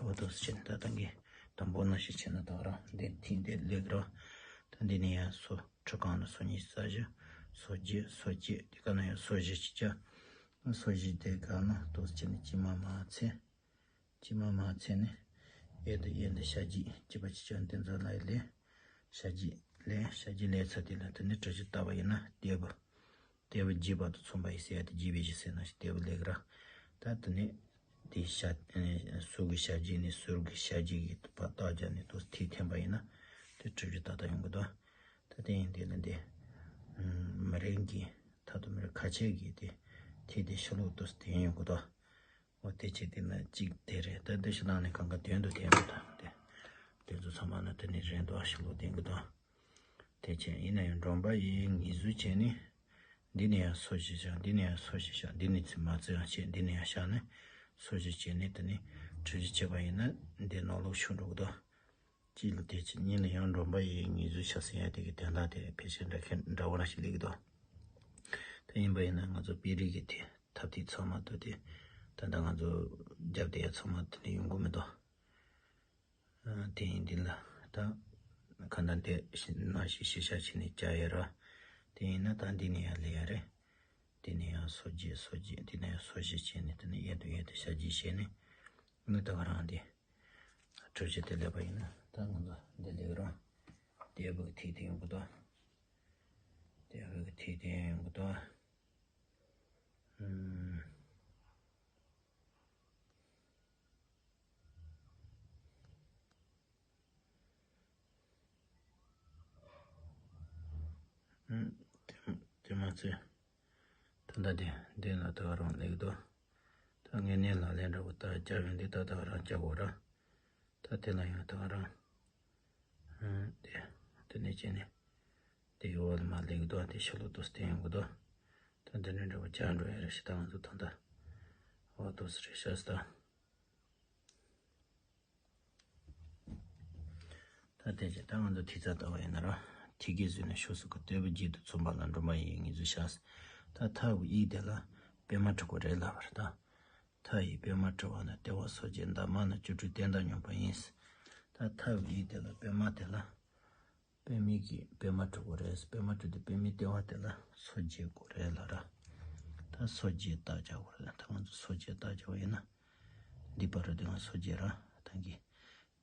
འོ་དོ་ཟེར་ན་ད་ལྟ་གི་དང་པོ་ན་ཞིག་བྱས་ན་ད་རང་འདི་ཐིག་འདི་ལེགས་ར། ད་འདི་ནས་ཡང་སོ་ཁྲི་གང་ན་སོ་གཉིས་རྩ་བཞི། སོ་བརྒྱད། སོ་བརྒྱད། དེ་ག་ན་ཡང་སོ་བཞི་ཅིག་བྱ། སོ་བཞི་དེ་ག་ན་དོ་ཟེར་ན་དཀྱིལ་མ་མ་ཚད། དཀྱིལ་མ་མ་ཚད་ནས་གཡས་དང་གཡོན་དང་ཞབས་རྗེས་གཅིག་པ་གཅིག་རྐྱང་དེ་ཚོ་ལ་ལས། ཞབས་རྗེས་ལས། ཞབས་རྗེས་ལས་ཚར་དུས་ལ་དེ་ནས་གྲུ་བཞི་བཏགས་པ་ཡིན་ན་ལྟེ་བ། ལྟེ་བ་བརྒྱད་པ་དང་མཚུངས་པ་ཡིན་ཟེར་ཡ་དེ་བརྒྱད་པའི་གཞི་ཟེར་ན་ཞིག་ལྟེ་བ་ལེགས་ར། ད་དེ་ནས་དེའི་ཞབས་ཟུར་གྱི་ཞབས་རྗེས་ནས་ཟུར་གྱི་ཞབས་རྗེས་ཀྱི་བར་བཏགས་རྒྱབ་ནས་དུ་ཐིག་འཐེན་པ་ཡིན་ན་དེ་གྲུ་བཞི་ཏག་ཏག་ཡོང་གི་འདུག་ད་དེ་ཡིན་དེ་ལ་འདི་མི་རིགས་ཀྱི་ད་དུ་མི་རིགས་ཁ་ཆེ་གི་དེ་ཐིག་དེ་ཕྱི་ལོགས་དུ་འཐེན་ཡོང་གི་འདུག་འོ་དེ་ཆེ་དེ་ན་གཅིག་དེ་རེད། ད་འདི་ཕྱི་ནང་ནས་གང་ག་དོན་དུ་འཐེན་དགོས་ད་དེ། དེ་ཚོ་ཚང་མ་ན་དེ་ནས་རན་དུ་ཨ་ཕྱི་ལོགས་འཐེན་དགོས་ད། དེ་ཆེ་ཡིན་ན་ཡང་འགྲོན་པ་ཡི་ངེས་སུ་བྱས་ནས། འདི་ནས་ཡང་སོ་བཞི་བཞག་འདི་ནས་ཡང་སོ་བཞི་བཞག་འདི་ནས་ཚིག་མ་ཚིག་ཡང་བྱས་འདི་ནས་ཡང་བཞག་ནས་སོ་བཞི་བྱས་ནས་དེ་ནས་གྲུ་བཞི་བྱས་པ་ཡིན་ན་འདི་ནང་ལོགས་ཤོར་འགྲོ་གི་འདུག་གཅིག་ལ་དེ་ཆེ་གཉིས་ལ་ཡང་འགྲོན་པ་ཡི་ངེས་སུ་བྱ་ཟེར་ཡ་དེ་གི་དོན་དག་དེ་ཕལ་ཆེར་འདྲ་མཁན་འདྲ་བོ་ར་ཞིག་ལེགས་འདུག་དེ་ཡིན་པ་ཡིན་ན་ང་ཚོ་དཔེ་རིས་ཀྱི་དེ་ཐབས་དེ་ཚང་མ་དུ་དེ་ད་ལྟ་ང་ཚོ་རྒྱབ་དེ་ཡ་ཚང་མ་དེ་ནས་ཡོང་གི་མི་འདུག་དེ་ཡིན་འདི་ལ་ད་ག་འདྲ་འདི་ནང་བཞིན་ཤེས་བྱ་བྱས་ནས་བྱ་ཡ་ར། དེ་ཡིན་ན་ད་འདི་ནས་ཡང་ལས་ཡ་རེད། འདི་ནས་ཡང་སོ་བརྒྱད་སོ་བརྒྱད་འདི་ནས་ཡང་སོ་བཞི་བྱས་ནས་དེ་ནས་གཡས་དང་གཡོན་དུ་ཞབས་རྗེས་བྱས་ནས་ངས་ད་ག་རང་འདི་གྲུ་བཞི་དེ་ལས་པ་ཡིན་ན་ད་ང་ཚོ་འདི་ལས་རང་དེ་བུ་གི་ཐིག་དེ་ཡོང་གི་འདུག་དེ་བུ་གི་ཐིག་དེ་ཡོང་གི་འདུག་ཨུམ། ཨུམ། དེ་དེ་མ་ཚད། ད་ལྟ་དེ་འདི་ལ་ད་ག་རང་ལེགས་འདུག་ད་ངས་ནས་ལག་ལེན་འདྲ་པོ་ད་བརྒྱབ་ཡོང་དུས་ད་ད་ག་རང་བརྒྱབ་དགོས་ར། ད་དེ་ལ་ཡང་ད་ག་རང་། ཨུམ། དེ་དེ་ནས་བྱས་ནས་དེ་ཡོད་ལ་མ་ལེགས་འདུག་དེ་ཕྱི་ལོགས་དུ་བསྟན་ཡོང་གི་འདུག་ད་འདི་ནས་འདྲ་པོ་བརྒྱབ་འགྲོ་ཡ་རེད་ཤི། ད་ང་ཚོ་ད་ལྟ་འོ་དུ་སི་རེད་ཤ་སི་ད། ད་དེ་རྗེས་ད་ང་ཚོ་ཐིག་རྩ་ལྟ་བ་ཡིན་ན་ར། ཐིག་གི་ཟུར་ནས་ཕྱོགས་སུ་ཀ་ལྟེ་བ་བརྒྱད་དུ་མཚུངས་པ་ལ་འགྲོན་པ་ཡི་ངེས་སུ་བྱ། ད་མཐའ་དབུས་དེ་ལ་པད་མ་དྲུག་པོ་རེད་ལབ་པ་རེད་ད། མཐའ་ཡི་པད་མ་དྲུག་པོ་ནི་ལྟེ་བ་སོ་བརྒྱད་འདབ་མ་ནི་བཅུ་དྲུག་སྟེང་དང་སྙོམས་པ་ཡིན། ད་མཐའ་དབུས་དེ་ལ་པད་མ་དེ་ལ། པད་མའི་གི་པད་མ་དྲུག་པོ་རེད། པད་མ་དྲུག་དེ་པད་མའི་ལྟེ་བ་དེ་ལ་སོ་བརྒྱད་སྐོར་རེད་ལབ་ར། ད་སོ་བརྒྱད་རྟགས་རྒྱག་དགོས་རེད། ད་ང་ཚོ་སོ་བརྒྱད་རྟགས་རྒྱག་པ་ཡིན་ན། འདི་བར་དུ་དེ་ང་སོ་བརྒྱད་ར་ད་གི་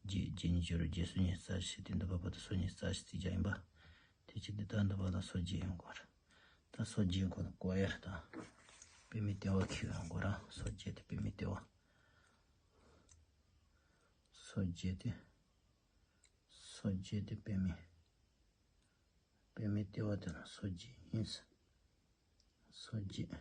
བརྒྱད་བརྒྱད་གཉིས་བརྒྱད་དྲུག་བརྒྱད་སོ་གཉིས་རྩ་བཞི་དེ་འདི་བར་དུ་སོ་གཉིས་རྩ་བཞི་རྩིས་རྒྱག་ཡིན་པ། དེ་ཕྱིར་འདི་ད་འདི་བར་ལ་སོ་བརྒྱད་ཡོང་དགོས་རེད། ད་སོ་བརྒྱད་ཁོ་ན་བཀོད་ཡ་རེད་ད། པད་མའི་ལྟེ་བ་ཁེལ་ཡོང་དགོས་ར། སོ་བརྒྱད་དེ་པད་མའི་ལྟེ་བ། སོ་བརྒྱད་དེ། སོ་བརྒྱད་དེ་པད་མའི། པད་མའི་ལྟེ་བ་དེ་ལ་སོ་བརྒྱད་ཡིན། སོ་བརྒྱད།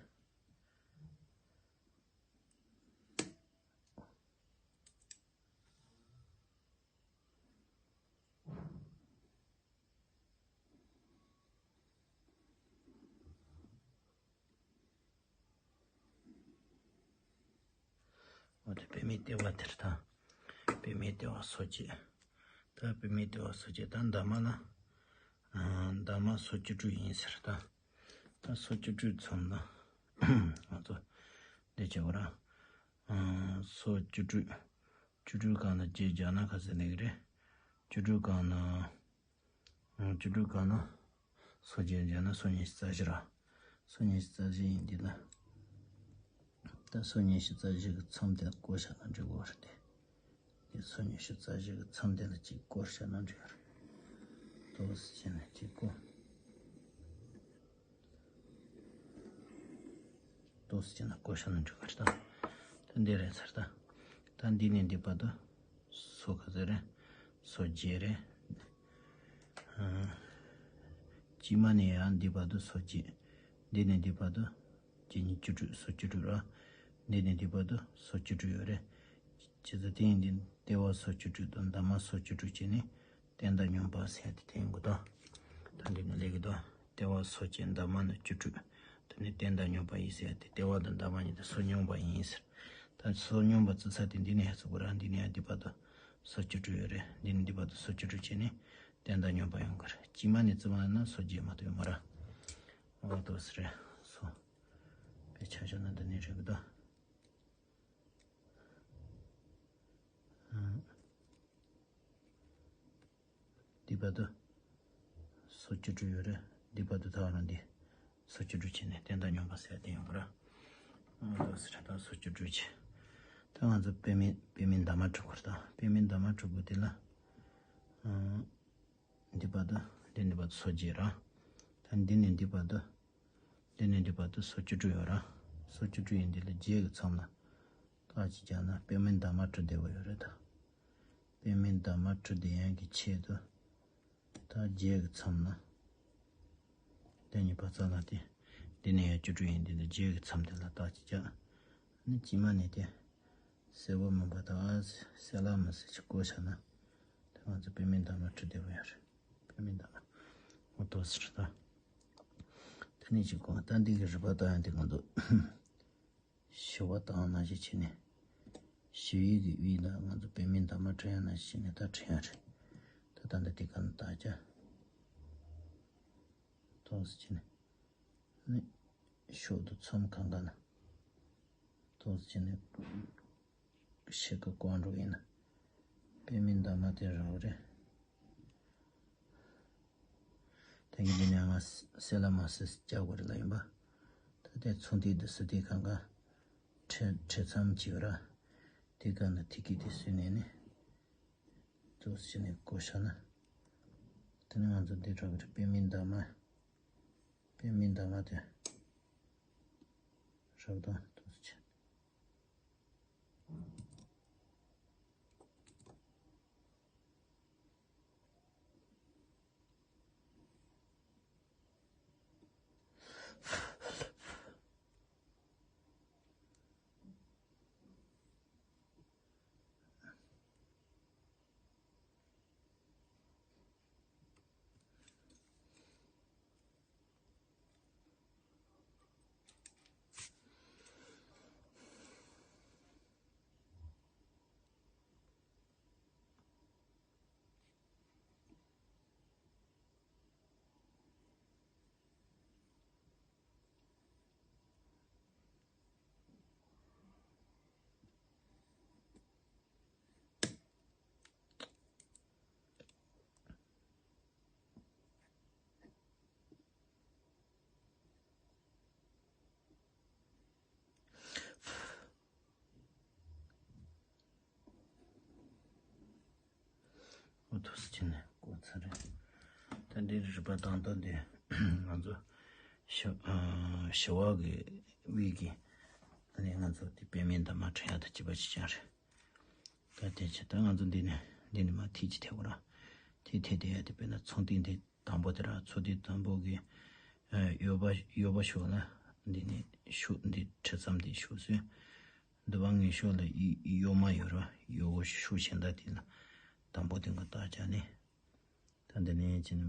འོ་དེ་པད་མའི་ལྟེ་བ་དེར་ད། པད་མའི་ལྟེ་བ་སོ་བརྒྱད། ད་པད་མའི་ལྟེ་བ་སོ་བརྒྱད་ད་འདབ་མ་ལ། ཨ། འདབ་མ་སོ་བཅུ་དྲུག་ཡིན་ཟེར་ད། ད་སོ་བཅུ་དྲུག་ཚོམ་ན། ང་ཚོ་འདི་བྱེད་དགོས་ར། ཨ། སོ་བཅུ་དྲུག་བཅུ་དྲུག་གང་ན་བརྒྱད་བརྒྱབ་ན་ག་ཚོད་ལེགས་རེད། བཅུ་དྲུག་གང་ན། བཅུ་དྲུག་གང་ན། སོ་བརྒྱད་བརྒྱབ་ན་སོ་ཉི་ཤུ་རྩ་བཞི་ར། སོ་ཉི་ཤུ་རྩ་བཞི་ཡིན་འདི་ལ། ད་སོ་ཉི་ཤུ་རྩ་བཞི་གི་མཚམས་དེ་བཀོད་བཞག་ན་འགྲིག་གི་རེད་དེ། འདི་སོ་ཉི་ཤུ་རྩ་བཞི་གི་མཚམས་དེ་ལ་གཅིག་བཀོད་བཞག་ན་འགྲིག་གི་རེད། ཏོག་ཙམ་བྱས་ནས་གཅིག་བཀོད། ཏོག་ཙམ་བྱས་ན་བཀོད་བཞག་ན་འགྲིག་གི་རེད་ད། ད་འདི་རེད་ཚར་ད། ད་འདི་ནས་འདི་བར་དུ་སོ་ག་ཚོད་རེད། སོ་བརྒྱད་རེད། ཨ། དཀྱིལ་མ་ནས་ཡང་འདི་བར་དུ་སོ་བརྒྱད། འདི་ནས་འདི་བར་དུ་བརྒྱད་གཉིས་བཅུ་དྲུག་སོ་བཅུ་དྲུག་ར། འདི་ནས་འདི་བར་དུ་སོ་བཅུ་དྲུག་ཡོད་རེད། བྱས་ཙང་དེ་ཡིན་དུས་ལྟེ་བ་སོ་བཅུ་དྲུག་དང་འདབ་མ་སོ་བཅུ་དྲུག་བྱས་ནས་སྟེང་དང་སྙོམས་པ་ཟེར་ཏེ་དེ་ཡིན་དགོས་དོ། ད་འདི་ནས་ལེགས་ཀྱི་དོ། ལྟེ་བ་སོ་བརྒྱད་འདབ་མ་ནི་བཅུ་དྲུག་ད་ ནི་རྟེན་དང་སྙོམས་པ་ཡིན་ཟེར་ཏེ། ལྟེ་བ་དང་འདབ་མ་གཉིས་དེ་སོ་སྙོམས་པ་ཡིན་ཟེར། ད་སོ་སྙོམས་པ་བརྩི་ས་དེ་འདི་ནས་ཡར་བརྩི་དགོས་ར། འདི་ནས་ཡར་འདི་བར་དུ་སོ་བཅུ་དྲུག་ཡོད་རེད། འདི་ནས་འདི་བར་དུ་སོ་བཅུ་དྲུག་བྱས་ནས་རྟེན་དང་སྙོམས་པ་ཡོང་གི་རེད། དཀྱིལ་མ་ནས་བརྩི་བ་ན་སོ་བརྒྱད་མ་གཏོགས་ཡོད་མ་རེད། འོ་དོ་ཟེར་རེད། སོ་དཔེ་ཆ་བཞག་ན་འདི་ནས་རེད་གི་ད། འདི་བར་དུ་སོ་བཅུ་དྲུག་ཡོད་རེད། འདི་བར་དུ་ད་རང་འདི་སོ་བཅུ་དྲུག་བྱས་ནས་རྟེན་དང་སྙོམས་པ་ཟེར་དེ་ཡོང་གི་ར། འོ་དོ་ཟེར་ད་སོ་བཅུ་དྲུག་བྱས། ད་ང་ཚོ་པད་མའི་པད་མའི་འདབ་མ་གྲུབ་གི་རེད། ད་པད་མའི་འདབ་མ་གྲུབ་དགོས་དེ་ལ། འདི་བར་དུ་འདི་འདི་བར་དུ་སོ་བརྒྱད་ར། ད་འདི་ནས་འདི་བར་དུ་འདི་ནས་འདི་བར་དུ་སོ་བཅུ་དྲུག་ཡོད་ར། སོ་བཅུ་དྲུག་ཡིན་འདི་ལ་བརྒྱད་ཀྱི་མཚམས་ལ་རྟགས་ཅིག་བརྒྱབ་ན་པད་མའི་འདབ་མ་གྲུབ་བསྡད་པ་ཡོད་རེད་ད། པད་མའི་འདབ་མ་གྲུབ་བསྡད་ཡག་གི་ཆེད་དུ་ད་བརྒྱད་ཀྱི་མཚམས་ལ་དེ་གཉིས་པ་རྩ་ལ་དེ་འདི་ནས་ཡང་བཅུ་དྲུག་ཡིན་འདི་ལ་བརྒྱད་ཀྱི་མཚམས་དེ་ལ་རྟགས་ཅིག་བརྒྱབ། ནི་དཀྱིལ་མ་ནས་དེ་གསལ་པོ་མིན་པ་དང་གསལ་ལ་མི་གསལ་ཅིག་བཀོད་བཞག་ན། དེ་ང་ཚོ་པད་མའི་འདབ་མ་གྲུབ་བསྡད་པ་ཡོད་རེད། པད་མའི་འདབ་མ་འོ་དོ་ཟེར་ད། དེ་ནས་ཅིག་གོ་ད་འདི་གི་རིགས་པ་ལྟ་ཡང་དེ་ང་ཚོ་ཞི་བ་ལྟ་ཡང་ནང་བཞིན་བྱས་ནས་ཞི་བའི་གི་དབྱིངས་ལ་ང་ཚོ་པད་མའི་འདབ་མ་འཕྲེང་ཡང་ནང་བཞིན་བྱས་ནས་ད་འཕྲེང་ཡང་རེད། ད་ད་འདི་དེ་ག་ནས་བརྟག་བྱ་དོ་ཟེར་བྱས་ནས་ནི། ཕྱོགས་དུ་མཚམས་གང་ག་ན་ཏོག་ཙམ་ནས་ཕྱེད་ཀ་བཀག་འགྲོ་ཡིན་ན་པད་མའི་འདབ་མ་དེ་རག་རེད། ད་གིན་འདི་ནས་ང་གསལ་ལ་མ་གསལ་བཅག་དགོས་རེད་ལ་ཡིན་པ། ད་ལྟའི་ཚོགས་འདུས་འདི་སུ་དེ་གང་ག་འཕྲེད་འཕྲེད་མཚམས་བྱས་པ་ར། དེ་ག་ན་ཐིག་གི་དེ་སུས་ནས་ནི་ཏོག་ཙམ་ནས་བཀོད་བཞག་ན། དེ་ནས་ང་ཚོ་འདི་རག་རེད། པད་མའི་འདབ་མ། པད་མའི་འདབ་མ་དེ་རབ་དང་དུ་ཆེ། འོ་ཐུགས་རྗེ་ཆེ་ནས་གོ་ཚར་རེད། ད་འདི་རིགས་པ་དང་ཐོག་འདི་ང་ཚོ་ཞི་ཨ་ཞི་བ་གི་དབྱིངས་ཀྱི་ཨ་ནི་ང་ཚོ་དེ་པད་མའི་འདབ་མ་འཕྲེང་ཡག་དང་བཅས་པ་ཅིག་ཀྱང་རེད། ད་དེ་ཕྱིར་ད་ང་ཚོ་འདི་ནས་འདི་ནས་མར་ཐིག་ཅིག་ཐེབས་དགོས་ར། ཐིག་ཐེབས་དེ་ཡ་དེ་དཔེར་ན་ཚོགས་ཐིག་འདི་དང་པོ་དེ་ར། ཚོགས་ཐིག་དང་པོ་གི་ཨ་གཡོན་པ་གཡོན་པ་ཕྱོགས་ལ་འདི་ནས་ཤུགས་འདི་འཕྲེད་མཚམས་འདི་ཤུགས་སུ། འདི་པ་ངན་ཕྱོགས་ལ་གཡོན་མ་ཡོད་ར། གཡོན་ཕྱོགས་གཞན་དག་དེ་ལ་དང་པོ་དེ་འགོ་བཏགས་བྱས་ནས། ད་འདི་ནས་ཅི་ནས་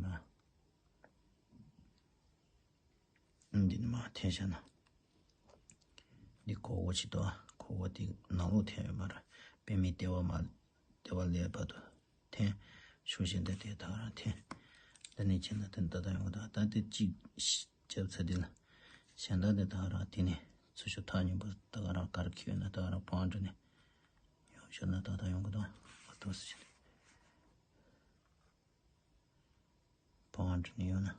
མ། འདི་ནས་མ་འཐེན་བྱས་ན། འདི་ཁོག་པ་ཅིག་ཏོ། ཁོག་པ་དེ་ནང་ལོགས་འཐེན་ཡོད་མ་རེད། པད་མའི་ལྟེ་བ་མ་ལྟེ་བ་ལས་བར་དུ་འཐེན། ཕྱོགས་གཞན་དག་དེ་ད་ག་རང་འཐེན། འདི་ནས་བྱས་ན་དེ་ད་ལྟ་ཡོང་གི་འདུག་ད་དེ་གཅིག་བརྒྱབ་ཚར་དེ་ལ་གཞན་དག་དེ་ད་ག་རང་དེ་ནས་ཚུར་ཤོག་ཐག་ཉེ་པོ་ད་ག་རང་གར་འཁྱེར་ཡོད་ན་ད་ག་རང་བང་འགྲོ་ནས་ཡོང་ཤོག་ན་ད་ད་ཡོང་གི་འདུག་ཨ་ཏོག་ཙམ་བང་འགྲོ་ནས་ཡོང་ན།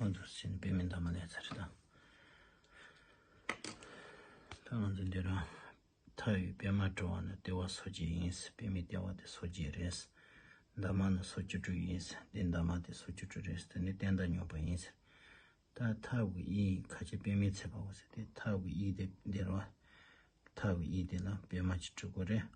ཨོ་འདུག་ཟིན་པད་མའི་འདབ་མ་ལས་ཚར་དང་། ད་ང་ཚོ་འདི་རང་མཐའ་ཡི་པད་མ་གྲུབ་པ་ནི་ལྟེ་བ་སོ་བརྒྱད་ཡིན། པད་མའི་ལྟེ་བ་དེ་སོ་བརྒྱད་རེད། འདབ་མ་ནི་སོ་བཅུ་དྲུག་ཡིན། འདི་འདབ་མ་དེ་སོ་བཅུ་དྲུག་རེད། དེ་ནི་རྟེན་དང་སྙོམས་པ་ཡིན། ད་མཐའ་གི་དབྱིངས་ཁ་ཕྱེ་པད་མའི་ཚེ་དཔག་གོ་ཟེར་ཏེ། མཐའ་གི་དབྱིངས་དེ་འདིར་བ། མཐའ་གི་དབྱིངས་དེ་ལ་པད་མ་ཅིག་གྲུབ་དགོས་རེད།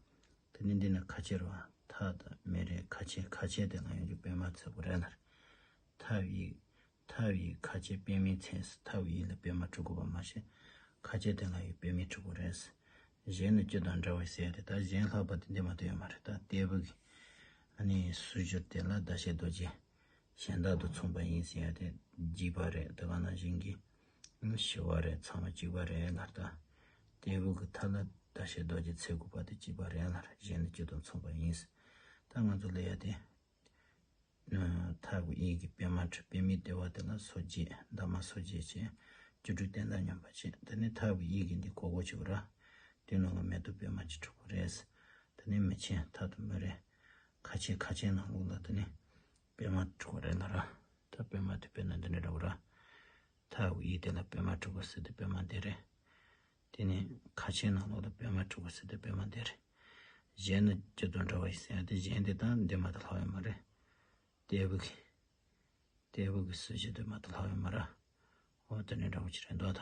དེ་ནི་འདི་ནི་ཁ་ཕྱེ་རེད་བ། མཐའ་དང་མེ་རེད། ཁ་ཕྱེ་ཁ་ཕྱེ་དེ་ལ་ཡོང་རྒྱུ་པད་མ་ཚེ་དཔག་རེད་ལ། མཐའ་གི་དབྱིངས་ ཐབས་ཡིག་ཁ་ཆེ་པདྨའི་མཚན། ཐབས་ཡིག་ལ་པདྨ་འབྲི་དགོས་པ་མ་ཤེས། ཁ་ཆེ་དེ་ལ་ཡང་པདྨའི་འབྲི་དགོས་རེད། གཞན་ནི་སྤྱི་དང་འདྲ་བར་ཟེར་ཡ་དེ། ད་གཞན་ལྷག་པ་དེ་འདི་མ་གཏོགས་ཡོད་མ་རེད། ད་ལྟེ་བུ་གི་ཨ་ནི་སྲུ་ཞུར་དེ་ལ་ཟླ་ཤེལ་རྡོ་རྗེ་གཞན་དག་ཏུ་མཚུངས་པ་ཡིན་ཟེར་ཡ་དེ་འཇིགས་པ་རེད། དེ་ག་ནང་བཞིན་གྱི་ཞི་བ་རེད། ཚང་མ་གཅིག་པ་རེད་ལ། ད་ལྟེ་བུ་གི་མཐའ་ལ་ཟླ་ཤེལ་རྡོ་རྗེ་ཚེས་དགུ་པ་དེ་གཅིག་པ་རེད་ལ། གཞན་ནི་སྤྱི་དང་མཚུངས་པ་ཡིན། ད་ང་ཚོ་ལ་ཡ་དེ། ཐབས་ཀྱི་དབྱིངས་ཀྱི་པདྨ་འབྲི། པདྨའི་ལྟེ་བ་དེ་ལ་སོ་བརྒྱད། འདབ་མ་སོ་བརྒྱད་བྱས། བཅུ་དྲུག་རྟེན་དང་མཉམ་པ་བྱས། དེ་ནས་ཐབས་ཀྱི་དབྱིངས་ཀྱི་འདི་གོ་གོ་བྱེད་པ་ར། དེ་ནང་ལ་མེ་ཏོག་པདྨ་ཅིག་འབྲི་དགོས་རེད། དེ་ནས་མི་ཆེན་ཐ་དང་མི་རེ། ཁ་ཆེ་ཁ་ཆེ་ནང་ལོགས་ལ་དེ་ནས་པདྨ་འབྲི་དགོས་རེད་ལ་ར། ད་པདྨ་དེ་དཔེར་ན་འདི་འདྲ་འདྲ་བོ་ར། ཐབས་ཀྱི་དབྱིངས་དེ་ལ་པདྨ་འབྲི་དགོས་ཟེར་དུས་པདྨ་འདི་རེད། དེ་ནས་ཁ་ཆེ་ནང་ལོགས་ལ་པདྨ་འབྲི་དགོས་ཟེར་དུས་པདྨ་འདི་རེད། གཞན་ནི་སྤྱི་དང་འདྲ་བ་ཡིན་ཟེར་ཡ་དེ། གཞན་དེ་དང་འདི་མ་གཏོགས་ལྷག་ཡོད་མ་རེད། ལྟེ་བུ་གི། ལྟེ་བུ་གི་སྲུ་ཞུར་དེ་མ་གཏོགས་ལྷག་ཡོད་མ་རེད། འོ་དེ་ནས་འདྲ་བོ་ཅིག་རེད་འདུག་ད།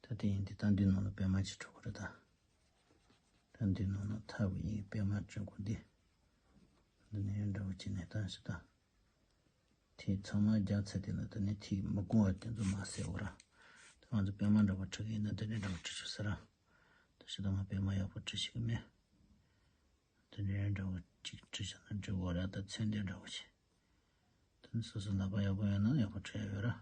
ད་དེ་ཡིན་དུས་ད་འདི་ནང་ལ་པདྨ་ཅིག་འབྲི་དགོས་རེད་ད། ད་འདི་ནང་ལ་ཐབས་ཀྱི་དབྱིངས་པདྨ་འབྲི་དགོས་འདི། འདི་ནས་འདྲ་བོ་ཅིག་ནས་ད་ཞུ་ད། ཐིག་ཚང་མ་རྒྱག་ཚར་དེ་ལ་དེ་ནས་ཐིག་མི་གོ་བ་དེ་ཚོ་མར་སེལ་དགོས་ར། ད་ང་ཚོ་པདྨ་འདྲ་བོ་འབྲི་གི་ཡིན་ན་དེ་འདྲའི་འདྲ་བོ་འབྲི་ཆོག་ཟེར་ར། ད་ཞུ་ད་ང་པདྨ་ཡག་པོ་འབྲི་ཤེས་ཀྱི་མེད། དེ་འདྲའི་འདྲ་བོ་གཅིག་འབྲི་བྱས་ན་འབྲི་དགོས་ར། ད་ཚོན་འདི་འདྲ་བོ་བྱས། དེ་ནས་སོ་སོ་ལག་པ་ཡག་པོ་ཡོད་ན་ཡག་པོ་འབྲི་ཡ་ཡོད་ར།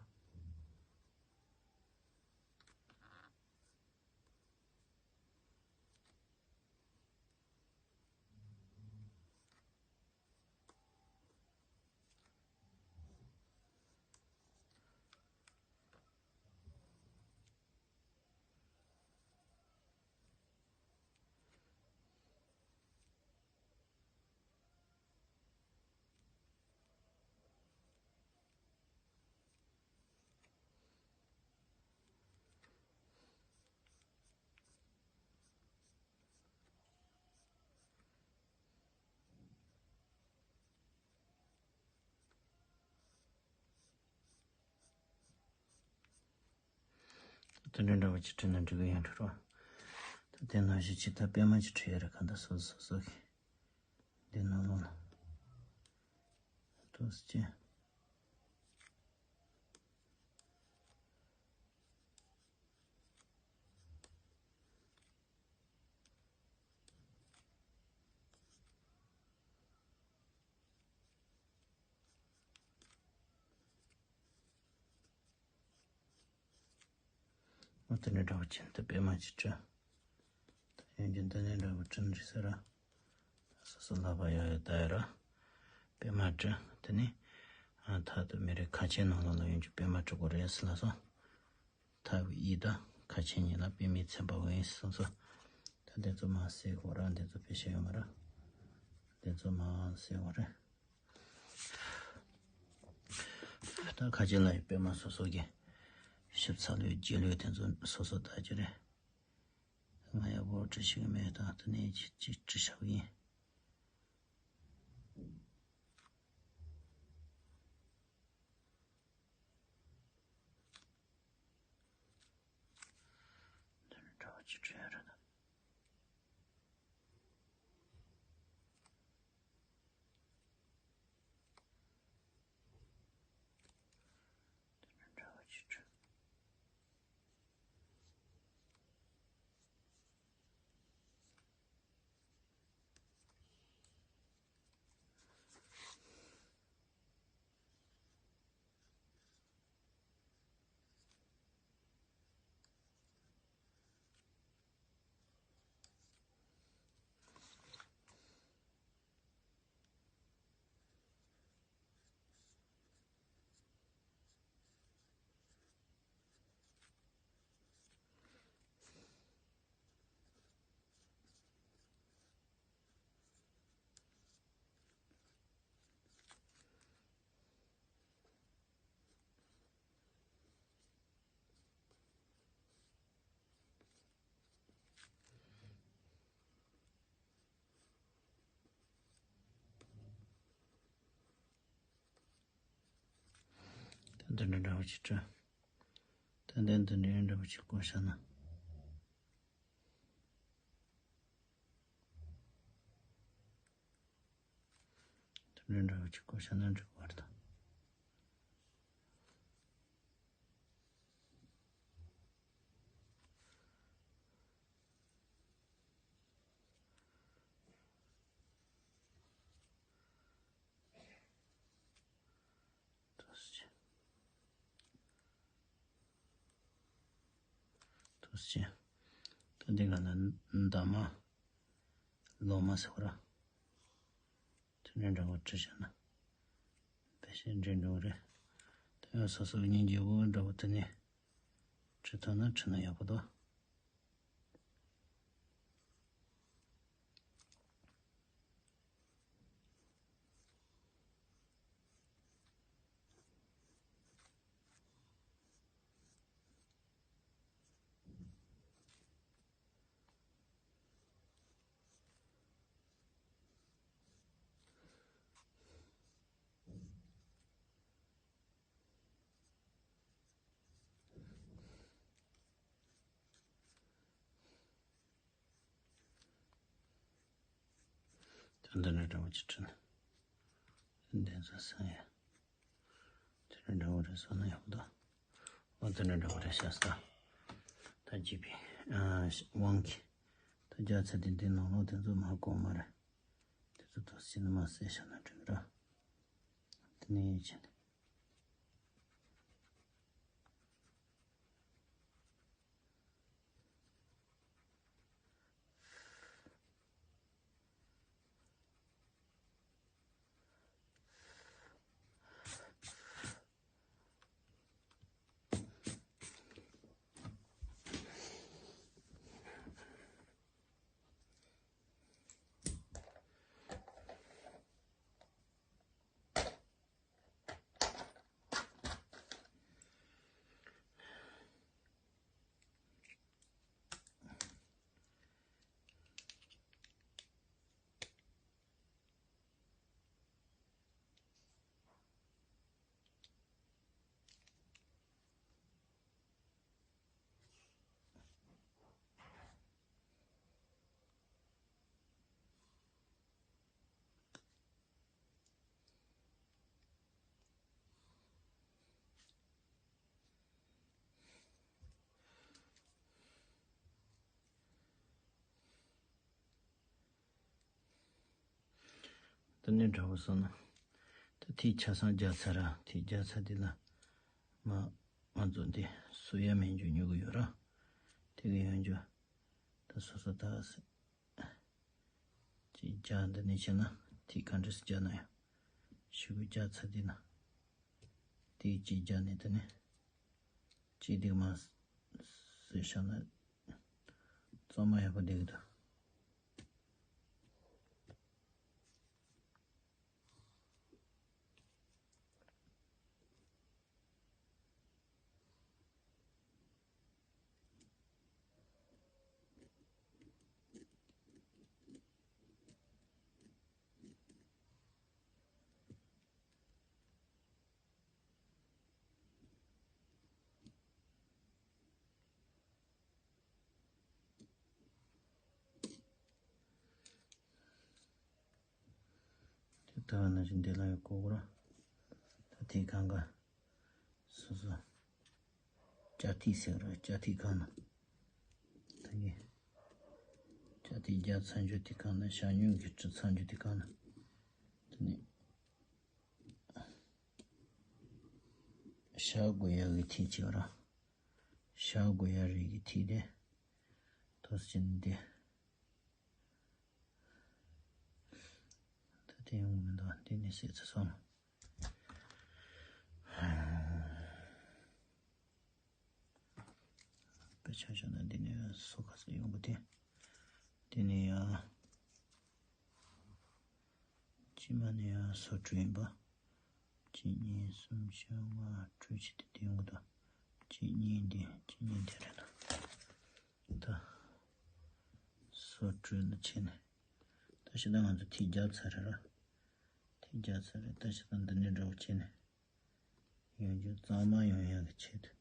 དེ་འདྲ་འདྲ་བོ་ཅིག་བྲིས་ན་འགྲིག་གི་ཡོད་འགྲོ། ད་དེ་ནང་བཞིན་ཅིག་ད་པད་མ་ཅིག་བྲིས་ཡ་རེད། གང་ལྟར་སོ་སོ་སོ་སོ་གི་འདི་ནང་ལོགས་ལ་ཏོག་ཙམ་ཅིག་འོ་དེ་འདྲ་འདྲ་བོ་ཅན་དུ་པད་མ་ཅིག་བྲི། ད་ཡོན་ཏན་དེ་འདྲ་འདྲ་བོ་བྲི་འདྲི་ཟེར་ར། སོ་སོ་ལག་པ་ཡག་ཡོད་ད་ཡོད་ར། པད་མ་བྲི། དེ་ནས་ཨ་ཐ་དང་མི་རེ་ཁ་ཆེ་ནང་ལོགས་ལ་ཡོན་ཏན་པད་མ་བྲི་དགོས་རེད་ཟེར་ལ་སོང་། ཐབས་ཀྱི་དབྱིངས་དང་ཁ་ཆེ་གཉིས་ལ་པདྨའི་མཚན་པ་འོ་ཡིན་གསུངས་སོ། ད་འདི་ཚོ་མར་སེལ་དགོས་ར། འདི་ཚོ་དཔེ་བཤད་ཡོད་མ་ར། འདི་ཚོ་མར་སེལ་དགོས་རེད། ད་ཁ་ཆེ་ལ་ཡི་པད་མ་སོ་སོ་གི་ཞིབ་ཚགས་ལོས་རྗེས་ལོས་དེ་ཚོ་སོ་སོ་ལྟ་རྒྱུ་རེད། ང་ཡག་པོ་བྲི་ཤེས་ཀྱི་མེད། ད་དེ་ནས་ཅིག་ཅིག་བྲི་བཞག་གི་ཡིན། འདི་ནས་འདྲ་བ་ཅིག་བྲི་ཡ་རེད་ད། འདི་ནས་འདྲ་བ་ཅིག་བྲི། ད་འདི་འདྲ་འདྲ་བོ་ཅིག་བྲི། ད་འདི་འདི་འདྲ་འདྲ་བོ་ཅིག་བཀོད་བཞག་ན། འདྲ་བོ་ཅིག་བཀོད་བཞག་ན་འགྲིག་གི་རེད་ད། ཐུགས་རྗེ་ཆེ། ཐུགས་རྗེ་ཆེ། ད་འདི་ག་ན་འདབ་མ་ལོ་མ་ཟེར་བ་ར། དེ་འདྲ་འདྲ་བོ་བྲིས་བཞག་ན་དཔེ་ཞིག་འགྲིག་འགྲོ་གི་རེད། དེ་ཡང་སོ་སོ་སྙིང་རྗེ་བོ་འདྲ་བོ་དེ་ནས་བྲིས་ཐུབ་ན་བྲིས་ན་ཡག་པོ་འདུག་ད་འདི་འདྲ་འདྲ་བོ་ཅིག་བྲིས་ན། འདི་ཚོ་སང་ཡ། དེ་འདྲ་འདྲ་བོ་རེད་སོང་ན་ཡག་པོ་འདུག་འོ་དེ་འདྲ་འདྲ་བོ་རེད་ཤག་ས། ད་ཅི་པི་ཨ་དབང་གི། ད་རྒྱ་ཚ་དེ་འདི་ནང་ལོགས་དེ་ཚོ་མ་གོང་མ་རེད། དེ་ཚོ་ཐོག་སེ་ནི་མ་སེ་ཤ་ན་འགྲིག་ར། དེ་ནས་ཡིན་ཕྱིན། དེ་ནས་འདྲ་བོ་སོང་ན། ད་ཐིག་ཆ་ཚང་རྒྱག་ཚར་ར། ཐིག་རྒྱག་ཚར་དེ་ལ་མ་ང་ཚོ་འདི་སུ་ཡ་མེད་རྒྱུ་ཉོ་གི་ཡོད་ར། དེ་གི་ཡོང་རྒྱུ་ད་སོ་སོ་ད་ཅིག་རྒྱག་འདི་ནས་བྱས་ན་ཐིག་ག་འདྲ་སེ་རྒྱག་ན་ཡང་ཞེ་པོ་རྒྱག་ཚར་དེ་ན་དེ་གཅིག་རྒྱག་ནས་དེ་ནས་གཅིག་དེ་མ་ཟེར་བྱས་ན་གཙང་མ་ཡག་པོ་བསྡད་ཀྱི་འདུག་དེ་ལྟ་བ་ན་བཞིན་དེ་ལ་ཡང་གོ་གོ་ར། ད་དེའི་སྒང་ག་སོ་སོ་ལྕགས་ཐིག་ཟེར་ར། ལྕགས་ཐིག་སྒང་ན་ད་གི་ལྕགས་ཐིག་རྒྱག་ཚར་རྒྱུ་དེ་སྒང་ན། ཞྭ་སྨྱུག་གི་བྲིས་ཚར་རྒྱུ་དེ་སྒང་ན་དེ་ནས་ཞྭ་དགོས་ཡག་གི་ཐིག་བྱེད་པ་ར། ཞྭ་དགོས་ཡག་རིགས་ཀྱི་ཐིག་དེ་ཐོག་སེ་ནི་དེ། ད་དེ་ཡོང་གི་མི་འདུག་འདི་ནས་ཟེར་ཚར་སོང་། དཔེ་ཆ་བཞག་ན་འདི་ནས་སོ་ག་ཚོད་ཡོང་གི་དེ། འདི་ནས་ཡང་། དཀྱིལ་མ་ནས་ཡང་སོ་དྲུག་ཡིན་པ། གཅིག་གཉིས་གསུམ་བཞི་ལྔ་དྲུག་བྱས་ཏེ་དེ་ཡོང་གི་འདུག་གཅིག་གཉིས་འདི་གཅིག་གཉིས་འདི་རེད་འདུག་ད་སོ་དྲུག་ལ་བྱས་ནས། ད་ཕྱི་ད་ང་ཚོ་ཐིག་རྒྱག་ཚར་རེད་ར། ཐིག་རྒྱག་ཚར་རེད། ད་ཕྱི་ད་འདི་ནས་འདྲ་བོ་བྱས་ནས། ཡོང་རྒྱུ་གཙང་མ་ཡོང་ཡག་གི་ཆེད་དུ།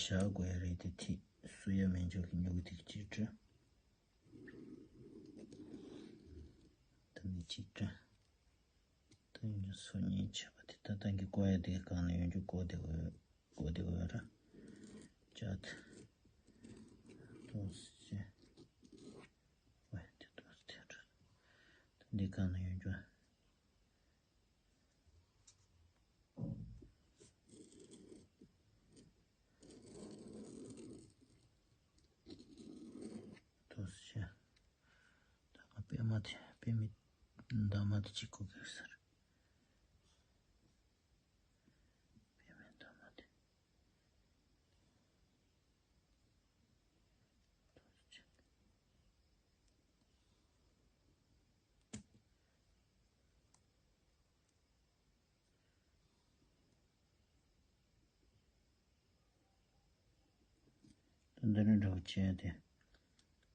ཞྭ་དགོས་ཡག་རེད་དེ། ཐིག་སུ་ཡ་མེད་འཇོག་གི་ཉོ་གི་ཐིག་གཅིག་བྲི། ད་ནི་གཅིག་བྲི། ཡོན་ཆབ་སོ་གཉིས་བྱས་པ་དེ་ད་ལྟ་གི་བཀོད་ཡ་དེ་གང་ལ་ཡོན་ཆབ་བཀོད་དེ་འོས་བཀོད་དེ་འོས་ར། ཅད། ཏོག་ཙམ། ཝེ་དེ་ཏོག་ཙམ་དེ་འདྲ། འདི་གང་ལ་ཡོན་ཆབ། ཏོག་ཙམ། ད་ག་པད་མ་དེ་པད་མའི་འདབ་མ་དེ་གཅིག་བཀོད་གི་ཟེར། པད་མའི་འདབ་མ་དེ། ཏོག་ཙམ། འདི་ནི་འདྲ་བོ་བྱས་ཏེ།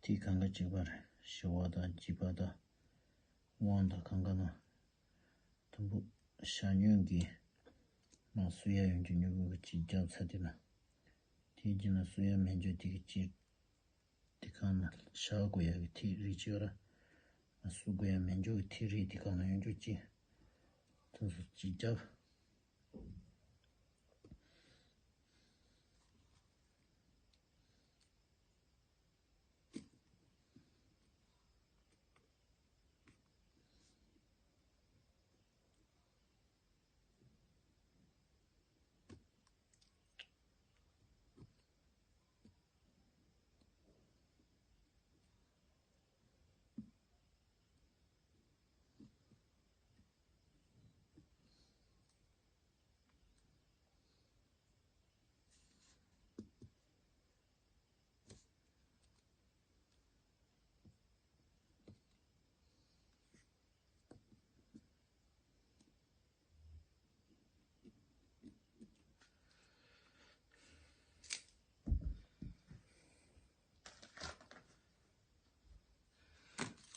དེའི་གང་ག་གཅིག་པ་རེད། ཞི་བ་དང་འཇིགས་པ་དང་དབང་དང་གང་ག་ན། དུམ་བུ་ཞག་ཉུང་གི་ནང་གསོ་ཡ་ཡོན་ཆབ་མྱུ་གུ་གཅིག་བརྒྱབ་ཚར་དེ་ན། དེའི་རྗེས་ན་གསོ་ཡ་མེ་མཆོག་དེ་གི་གཅིག་དེ་གང་ན་བཞག་དགོས་ཡ་གི་ཐིག་རིས་ཅིག་ཡོད་ར། གསོ་དགོས་ཡ་མེ་མཆོག་གི་ཐིག་རིས་དེ་གང་ན་ཡོན་ཆབ་གཅིག་དེ་ཚོ་གཅིག་བརྒྱབ།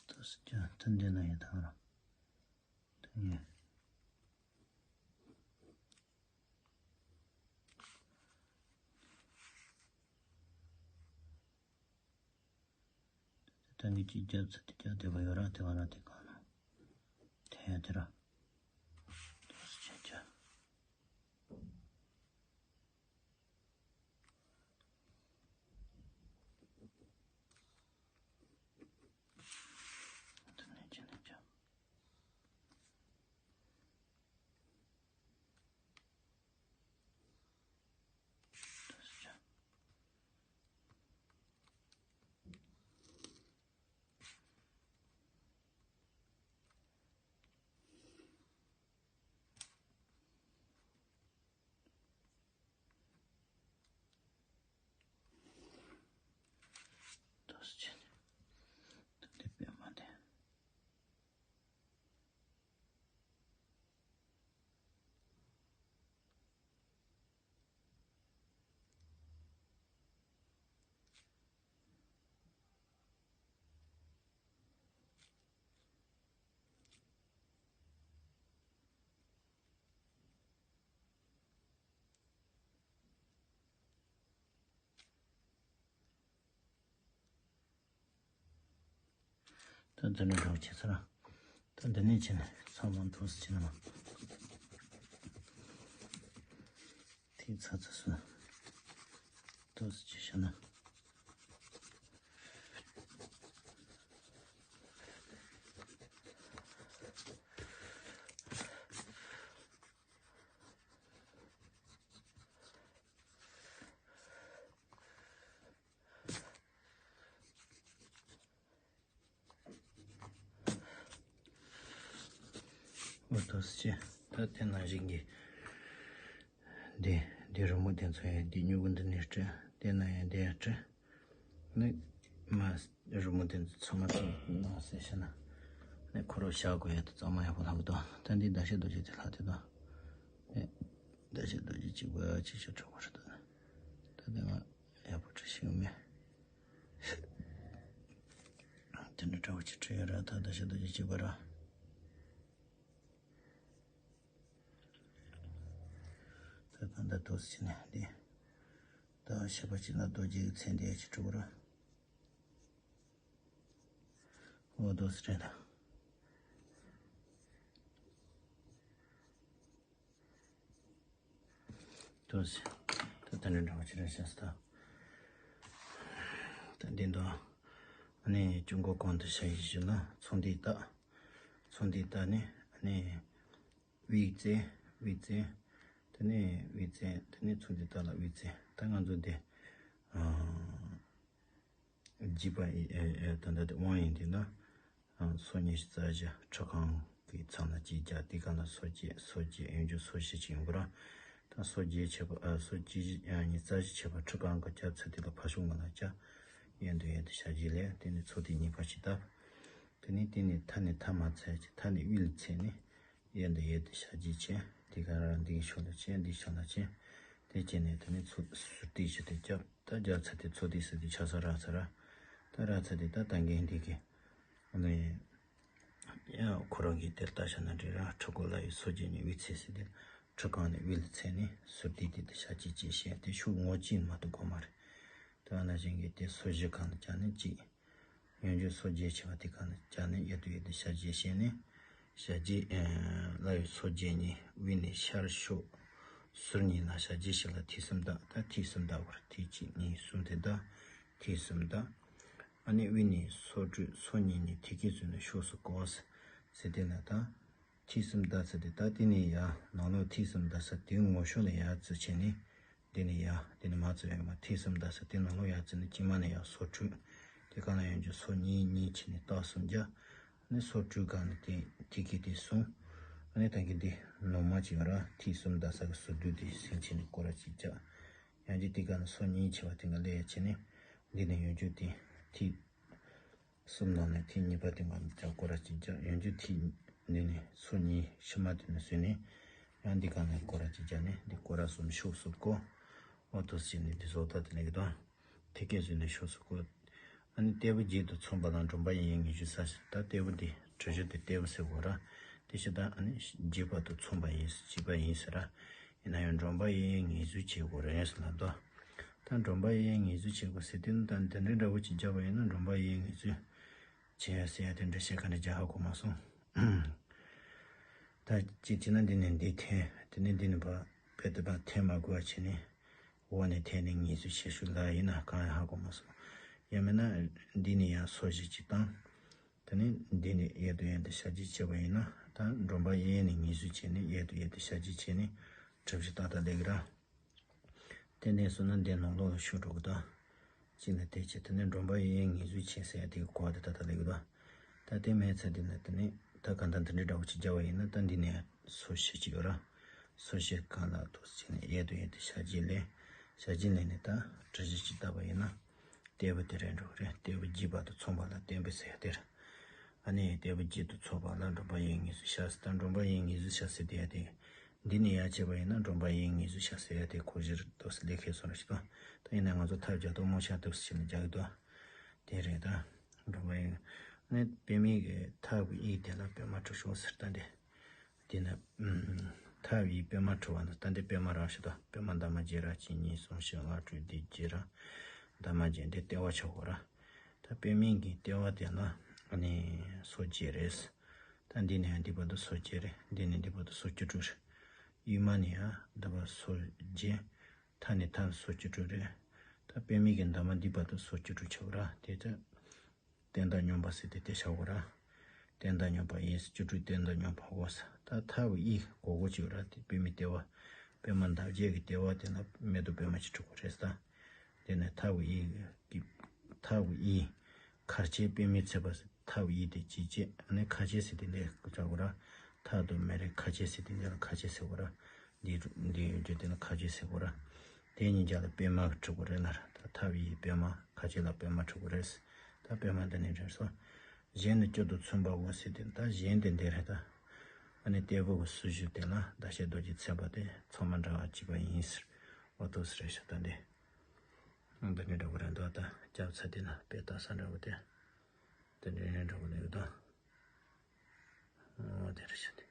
ད་སི་ཀྱང་ཐུན་ལྡན་ན་ཡང་ཐང་ར། ཐུན་ཡོད། ད་ངས་ཅིག་རྒྱབ་ཚུལ་དེ་རྒྱབ་བསྡད་པ་ཡོད་ར། དེ་ག་ར་དེ་ག་ན་དེ་ཡང་དེ་ར། ཏོག་ཙམ་ཅན་ཅན། དེ་ནས་ཅི་ནས་ཀྱང་། ཏོག་ཙམ་བྱས་ནས་ད་འདི་པད་མ་དེ། ད་འདི་ནས་འགྲོ་བྱེད་ཚར། ད་འདི་ནས་ཕྱིན་ཚང་མ་འདུག་སེ་ཕྱིན་ན། དེའི་ཚ་ཚ་སུ་འདུག་སེ་ཕྱིན་ན། འོ་ཏོག་ཙམ་ཅི། ད་དེ་ནང་བཞིན་གྱི། འདི་འདི་རི་མོ་དེ་ཚོ་ཡང་འདི་མྱུ་གུ་འདི་ནས་སྤྲད། དེ་ན་ཡང་འདི་ཡང་སྤྲད། ནི་མ་རི་མོ་དེ་ཚོ་ཚང་མ་ཚང་ནང་ཟེར་ཤེ་ན། ནི་ཁོ་རོ་བཞག་དགོས་ཡ་དེ་གཙང་མ་ཡག་པོ་ལྷག་གི་འདུག་ད་འདི་ཟླ་ཤེལ་རྡོ་རྗེ་དེ་ལྷག་དེ་དང་། ནི་ཟླ་ཤེལ་རྡོ་རྗེ་གཅིག་པ་གཅིག་ཤོག་གྲོགས་པོ་རེད་འདུག་ད་འདི་ང་ཡག་པོ་བྲི་ཤེས་ཀྱི་མེད། དེ་འདྲ་འདྲ་བོ་ཅིག་བྲིས་ཡོད་ར། ད་ད་ཤ་རྡོ་རྗེ་གཅིག་པ་ར། ད་གང་ལྟར་ཏོག་ཙམ་ནས་འདི། ད་ཤ་པ་ཅིག་ན་རྡོ་རྗེ་གི་མཚན་དེ་ཅིག་བྲིས་ར། འོ་ཏོག་ཙམ་རེད་ད། ཏོ་སི། ད་ད་འདྲ་འདྲ་བ་ཅི་རེད་ཤག་ཟེར་ད། ད་འདི་འདུག་ཨ་ནི་ཅུང་གོ་གོང་དུ་བཤད་ཡི་ཞུ་ན་ཚོགས་འདུའི་རྟགས། ཚོགས་འདུའི་རྟགས་ནི་ཨ་ནི་དབུའི་རྩེ། དབུའི་རྩེ། དེ་ནས་དབུའི་རྩེ། དེ་ནས་ཚོགས་འདུའི་རྟགས་ལ་དབུའི་རྩེ། ད་ང་ཚོ་འདི་ཨ། འཇིགས་པ་ཡི་ཨེ་ཨེ་ད་ལྟ་དེ་དབང་ཡིན་དེ་ལ། ཨ། སོ་ཉི་ཤུ་རྩ་བཞི་ཁྲི་གང་གི་མཚམས་ལ་གཅིག་རྒྱག་དེ་ག་ལ་སོ་བརྒྱད། སོ་བརྒྱད་ཡོན་རྒྱུ་སོ་བཞི་ཅིག་ཡོང་གི་ར། ད་སོ་བརྒྱད་ཆད་པ། ཨ། སོ་བརྒྱད་ཨ་ཉི་ཤུ་རྩ་བཞི་ཆད་པ་ཁྲི་གང་གི་རྒྱབ་ཚད་དེ་ལ་ཕ་ཤུགས་ང་ལ་བཅའ། གཡས་འདི་གཡས་འདི་ཞབས་ཀྱིས་ལེན། དེ་ནས་ཚོགས་འདུ་གཉིས་པ་ཞིག་བཏབ། དེ་ནས་དེ་ནས་མཐའ་ནས་མཐའ་མ་ཚད་ཀྱི་མཐའ་ནས་དབུས་ལ་ཚད་ནས། གཡས་འདི་གཡས་འདི་ཞབས་ཀྱིས་བྱས། དེ་ག་རང་འདིའི་ཕྱོགས་ལ་བྱས། འདིའི་ཕྱོགས་ལ་བྱས། དེ་བྱས་ནས་དེ་ནས་ཚུར་ཟུར་ཏིག་ཞིག་དེ་བརྒྱབ། ད་རྒྱབ་ཚད་དེ་ཚོགས་སྡེ་ཟེར་དེ་ཆགས་ས་རག་ས་ར། ད་རག་ཚད་དེ་ད་ད་འགན་འདི་གི་ཨ་ནི་ཡང་ཁོ་རང་གིས་དེ་ལྟ་བྱ་ན་འདྲི་ར། ཁྲི་གོ་ལ་ཡི་སོ་བརྒྱད་ནས་དབུས་ཚད་ཟེར་དེ་ཁྲི་གང་ནས་དབུས་ལ་ཚད་ནས་ཟུར་ཏིག་དེ་དེ་ཞབས་ཀྱིས་བྱས། དེ་ཤུགས་ངོ་གཅིག་མ་གཏོགས་དགོས་མ་རེད། ད་ཨ་ན་ཅན་གྱིས་དེ་སོ་བཞི་གང་ལ་བཅག་ནས་གཅིག་ཡོན་རྒྱུ་སོ་བརྒྱད་ཆད་པ་དེ་ག་ནས་བཅག་ནས་གཡས་འདི་གཡས་འདི་ཞབས་ཀྱིས་བྱས་ནས། ཞབས་ཀྱིས་ཨེ་ལ་ཡི་སོ་བརྒྱད་གཉིས་དབུས་ནས་ཤར་ཕྱོགས་ཟུར་གཉིས་ལ་ཞབས་ཀྱིས་ཞིག་ལ་ཐིག་གསུམ་བཏགས། ད་ཐིག་གསུམ་བཏགས་པར་ཐིག་གཅིག་གཉིས་གསུམ་དེ་བཏགས། ཐིག་གསུམ་བཏགས། ཨ་ནི་དབུས་ནས་སོ་དྲུག་སོ་གཉིས་གཉིས་ཐིག་གི་ཚུལ་ནས་ཕྱོགས་སུ་བསྐོར། ཟེར་དེ་ལ་ད། ཐིག་གསུམ་བཏགས་ཚེ་དེ་ད་དེ་ནས་ཡར་ནང་ལོགས་ཐིག་གསུམ་བཏགས་ས་དེའི་ངོ་ཤོག་ལ་ཡར་བཙུགས་བྱས་ནས། དེ་ནས་ཡར་དེ་ནས་མར་བཙུགས་ཡོད་མ། ཐིག་གསུམ་བཏགས་ས་དེ་ནང་ལོགས་ཡར་བཙུགས་ནས་དཀྱིལ་མ་ནས་ཡར་སོ་དྲུག་དེ་ག་ལ་ཡོན་རྒྱུ་སོ་གཉིས་གཉིས་བྱས་ནས་རྟགས་གསུམ་བརྒྱབ། ཨ་ནི་སོ་དྲུག་ག་ནས་དེ་ཐིག་གི་དེ་གསུམ། ཨ་ནི་ད་གིན་དེ་ནོར་མ་ཅིག་ཡོད་ར། ཐིག་གསུམ་བཏགས་ས་གི་ཟུར་དུ་དེ་ཟིན་བྱས་ནས་སྐོར་ར་ཅིག་བརྒྱབ། ཡང་ཅིག་དེ་ག་ནས་སོ་གཉིས་ཆེ་བ་དེ་ག་ལ་ཡར་བྱས་ནས་འདི་ནས་ཡོན་རྒྱུ་དེ་ཐིག་གསུམ་ནང་ནས་ཐིག་གཉིས་པ་དེ་ག་ནས་བརྒྱབ་སྐོར་ར་གཅིག་བརྒྱབ། ཡོན་རྒྱུ་ཐིག་འདི་ནས་སོ་གཉིས་ཕྱི་མ་དེ་ནས་བཟོས་ནས། ཡང་འདི་ག་ནས་སྐོར་ར་གཅིག་བརྒྱབ་ནས་འདི་སྐོར་ར་གསུམ་ཕྱོགས་སུ་བསྐོར། འོ་ཐོག་ཟེར་ནས་འདི་བཟོ་ལྟ་དེ་ནས་གི་དང་། ཐིག་སྐད་བཟོས་ནས་ཕྱོགས་སུ་བསྐོར། ཨ་ནི་ལྟེ་བ་བརྒྱད་དུ་མཚོན་པ་ལ་འགྲམ་པ་གཡས་གཡོན་ངེས་བཟུང་ས་ཟེར། ད་ལྟེ་བ་འདི་གྲུ་བཞི་དེ་ལྟེ་བ་ཟེར་དགོས་ར། དེ་བཞིན་ད་ཨ་ནི་བརྒྱད་པ་དུ་མཚོན་པ་ཡིན། བརྒྱད་པ་ཡིན་ཟེར་ར། ཡིན་ན་ཡང་འགྲམ་པ་གཡས་གཡོན་ངེས་བཟུང་བྱེད་དགོས་རེད་ཟེར་ལབ་དོ། ད་འགྲམ་པ་གཡས་གཡོན་ངེས་བཟུང་བྱེད་དགོས་ཟེར་དུས་ད་འདི་འདྲའི་འདྲ་བོ་ཅིག་བརྒྱབ་པ་ཡིན་ན་འགྲམ་པ་གཡས་གཡོན་ངེས་བཟུང་བྱེད་ཡ་ཟེར་ཡ་དེ་འདྲ་བཤད་ག་འདྲ་རྒྱག་ཧ་གོ་མ་སོང་། ད་གཅིག་བྱས་ན་འདི་ནས་འདི་འཐེན། དེ་ནས་འདི་ནས་ཕར་དཔེ་དེ་ཕར་འཐེན་མ་དགོས་པ་བྱས་ནས་འོག་ནས་འཐེན་ནས་ངེས་བཟུང་བྱེད་ཤུགས་ལ་ཡིན་ན་གང་ཡང་ཧ་གོ་མ་སོང་། ཡང་མིན་ན་འདི་ནས་ཡང་སོ་བཞི་ཅིག་བཏང་། དེ་ནས་འདི་ནས་གཡས་དང་གཡོན་དུ་ཞབས་ཀྱིས་བྱས་པ་ཡིན་ན་ད་འགྲམ་པ་གཡས་ནས་ངེས་བཟུང་བྱས་ནས་གཡས་དང་གཡོན་དུ་ཞབས་ཀྱིས་བྱས་ནས་གྲུ་བཞི་ཏག་ཏག་སླེབས་ཀྱི་ར། དེ་ནས་སོང་ན་འདི་ནང་ལོགས་ལ་ཤོར་འགྲོ་གི་ད། གཅིག་ནས་དེ་བྱས་དེ་ནས་འགྲམ་པ་གཡས་གཡོན་ངེས་བཟུང་བྱས་ཟེར་ཡ་དེ་གི་གོ་བ་དེ་ཏག་ཏག་སླེབས་ཀྱི་ད། ད་དེ་མེད་ཚེ་དེ་ནས་དེ་ནས་ད་གང་ལྟར་འདི་འདྲའི་འདྲ་བོ་ཅིག་བརྒྱབ་པ་ཡིན་ན་ད་འདི་ནས་སོ་བཞི་ཅིག་ཡོད་ར། སོ་བཞི་གང་ལ་ཐུག་བྱས་ནས་གཡས་དང་གཡོན་དུ་ཞབས་ཀྱིས་ལེན། ཞབས་ཀྱིས་ལེན་ནས་ད་གྲུ་བཞི་ཅིག་བཏབ་པ་ཡིན་ན། ལྟེ་བ་དེ་རེད་འགྲོ་གི་རེད། ལྟེ་བ་བརྒྱད་པ་དང་མཚུངས་པ་ལ་བརྟེན་པའི་ཟེར་དེར། ཨ་ནི་ལྟེ་བ་བརྒྱད་དང་མཚུངས་པ་ལ་འགྲམ་པ་གཡས་ངེས་བཟུང་བྱ་ཟེར། ད་འགྲམ་པ་གཡས་ངེས་བཟུང་བྱ་ཟེར་དེ་ཡ་དེ། འདི་ནས་ཡར་བྱས་པ་ཡིན་ན་འགྲམ་པ་གཡས་ངེས་བཟུང་བྱ་ཟེར་ཡ་དེ་གོ་གཞིར་ཏོག་ཙམ་ལས་ཁེལ་སོང་ར་ཞིག་དང་། ད་ཡིན་ན་ང་ཚོ་ཐབས་བརྒྱབ་ཏོག་མོ་ཤ་ཏོག་ཙམ་ཞིག་ནས་རྒྱག་གི་འདུག་དེ་རེད་ད། འགྲམ་པ་གཡས། ཨ་ནི་པདྨའི་གི་མཐའ་དབུས་དེ་ལ་པདྨ་གྲུ་བཞི་ཟེར་ད་འདི། དེ་ནས་མཐའ་དབུས་པདྨ་གྲུ་བ་ན་ད་འདི་པདྨ་རང་ཞིག་དང་པདྨ་འདབ་མ་བརྒྱད་ར་གཅིག་གཉིས་གསུམ་བཞི་ལྔ་དྲུག་བདུན་བརྒྱད་ར། འདབ་མ་བརྒྱད་འདི་ལྟེ་བ་ཆགས་གོ་ར། ད་པདྨའི་གི་ལྟེ་བ་དེ་ལ་ཨ་ནི་སོ་བརྒྱད་རེད། ད་འདི་ནས་ཡང་འདི་བར་དུ་སོ་བརྒྱད་རེད། འདི་ནས་འདི་བར་དུ་སོ་བཅུ་དྲུག་རེད། དབུས་མ་ནས་ཡང་འདི་བར་སོ་བརྒྱད། མཐའ་ནས་མཐའ་སོ་བཅུ་དྲུག་རེད། ད་པདྨའི་གི་འདབ་མ་འདི་བར་དུ་སོ་བཅུ་དྲུག་ཆགས་གོ་ར་དེ་ད། བརྟན་མཐའ་སྙོམས་པ་ཟེར་དེ་དེ་བྱ་དགོས་ར། བརྟན་མཐའ་སྙོམས་པ་ཡིན། བཅུ་དྲུག་བརྟན་མཐའ་སྙོམས་པ་འོ་ས། ད་མཐའ་དབུས་གོ་གོ་ཅིག་ཡོད་ར། དེ་པདྨའི་ལྟེ་བ། པདྨ་འདབ་བརྒྱད་ཀྱི་ལྟེ་བ་དེ་ན་མེ་ཏོག་པདྨ་ཅིག་གྲུབ་ཀྱི་རེད་ད། དེ་ནས་མཐའ་དབུས་ཀྱི། མཐའ་དབུས། ཁ་ཕྱེ་པདྨས་ཚེས་པ་ཟེར། མཐའ་དབུས་དེ་ཅི་བྱེད། ཨ་ནི་ཁ་ཕྱེ་ཟེར་དེ་འདྲ་བྱ་དགོས་ར། མཐའ་དང་མེ་རི་ཁ་ཕྱེ་ཟེར་དེ་འདྲ་ལ་ཁ་ཕྱེ་ཟེར་དགོས་ར། འདི་འདི་ཡོད་རྒྱུ་དེ་ལ་ཁ་ཕྱེ་ཟེར་དགོས་ར། དེ་གཉིས་ཆ་ལ་པདྨ་གྲུབ་ཀྱི་རེད་ལ། ད་མཐའ་དབུས་པདྨ། ཁ་ཕྱེ་ལ་པདྨ་གྲུབ་ཀྱི་རེད། ད་པདྨ་འདི་ནས་རེད་སོ། གཞན་ནི་བཅུ་དང་མཚུངས་པའོ་ཟེར་དེ་ད་གཞན་དེ་འདི་རེད་ད། ཨ་ནི་ལྟེ་བ་གི་སོ་བཞི་དེ་ལ་ཟླ་ཤེལ་རྡོ་རྗེ་ཚེས་པ་དེ་ཚང་མ་འདྲ་བ་གཅིག་པ་ཡིན་ཟེར། འོ་ཐོག་སི་རེད་ཤག་ད་འདི། འདི་འདྲའི་འདྲ་བོ་རེད་འདུག་ད་སྐྱབས་ཚ་དེ་ན་དཔེ་ལྟ་ས་འདྲ་བོ་དེ། འདི་འདྲའི་འདྲ་བོ་ལས་ཡོད་ད། འོ་དེ་རེད་ཤག་དེ།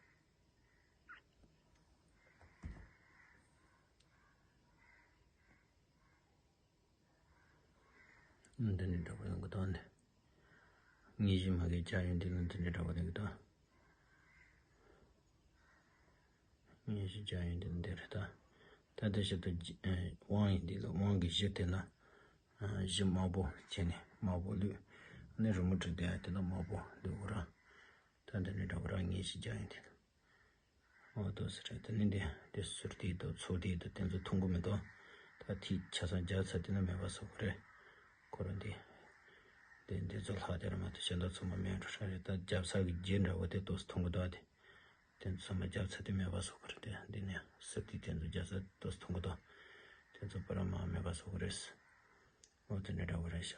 འདི་ནས་འདྲ་བོ་ཡོང་གི་འདུག་ནི། དངོས་གཞི་མ་གི་བྱ་ཡོན་འདི་ལ་འདི་ནས་འདྲ་བོ་ཡོང་གི་འདུག་དངོས་གཞི་བྱ་ཡོན་འདི་འདི་རེད་ད། ད་དེ་བཞིན་དུ་དབང་ཡིན་འདི་ལ་དབང་གི་གཞི་དེ་ལ་གཞི་དམར་པོ་བྱས་ནས་དམར་པོ་བླུགས། ཨ་ནི་རི་མོ་བྲིས་དེ་དེ་ལ་དམར་པོ་བླུགས་ར། ད་འདི་ནས་འདྲ་པོ་ར་ངེས་ཤིག་རྒྱག་ཡིན་དེ་ལ། འོ་དོ་ཟེར་རེད། དེ་ནི་འདི་འདི་ཟུར་དེ་དང་ཚུར་དེ་དང་དེ་ཚོ་མཐོང་གི་མི་འདུག་ད་ཐིག་ཆ་ཚང་རྒྱག་ཚར་དེ་ན་མེད་པ་བཟོ་གི་རེད། ཁོ་རང་འདི་འདི་འདི་ཚོ་ལྷག་དེ་ར་མ་གཏོགས་གཞན་དག་ཚང་མ་མེད་འགྲོ་ས་རེད། ད་རྒྱབ་ས་གི་རྗེས་འདྲ་བོ་དེ་དོ་མཐོང་གི་འདུག་ཨ། དེ་དེ་ཚོ་ཚང་མ་རྒྱག་ཚར་དེ་མེད་པ་བཟོ་གི་རེད། དེ་འདི་ནས་ཟུར་དེ་དེ་ཚོ་རྒྱག་ཚར་དོ་མཐོང་གི་འདུག་དེ་ཚོ་པ་ར་མ་མེད་པ་བཟོ་གི་རེད། འོ་དེ་འདྲ་འདྲ་བོ་རེད་ཤག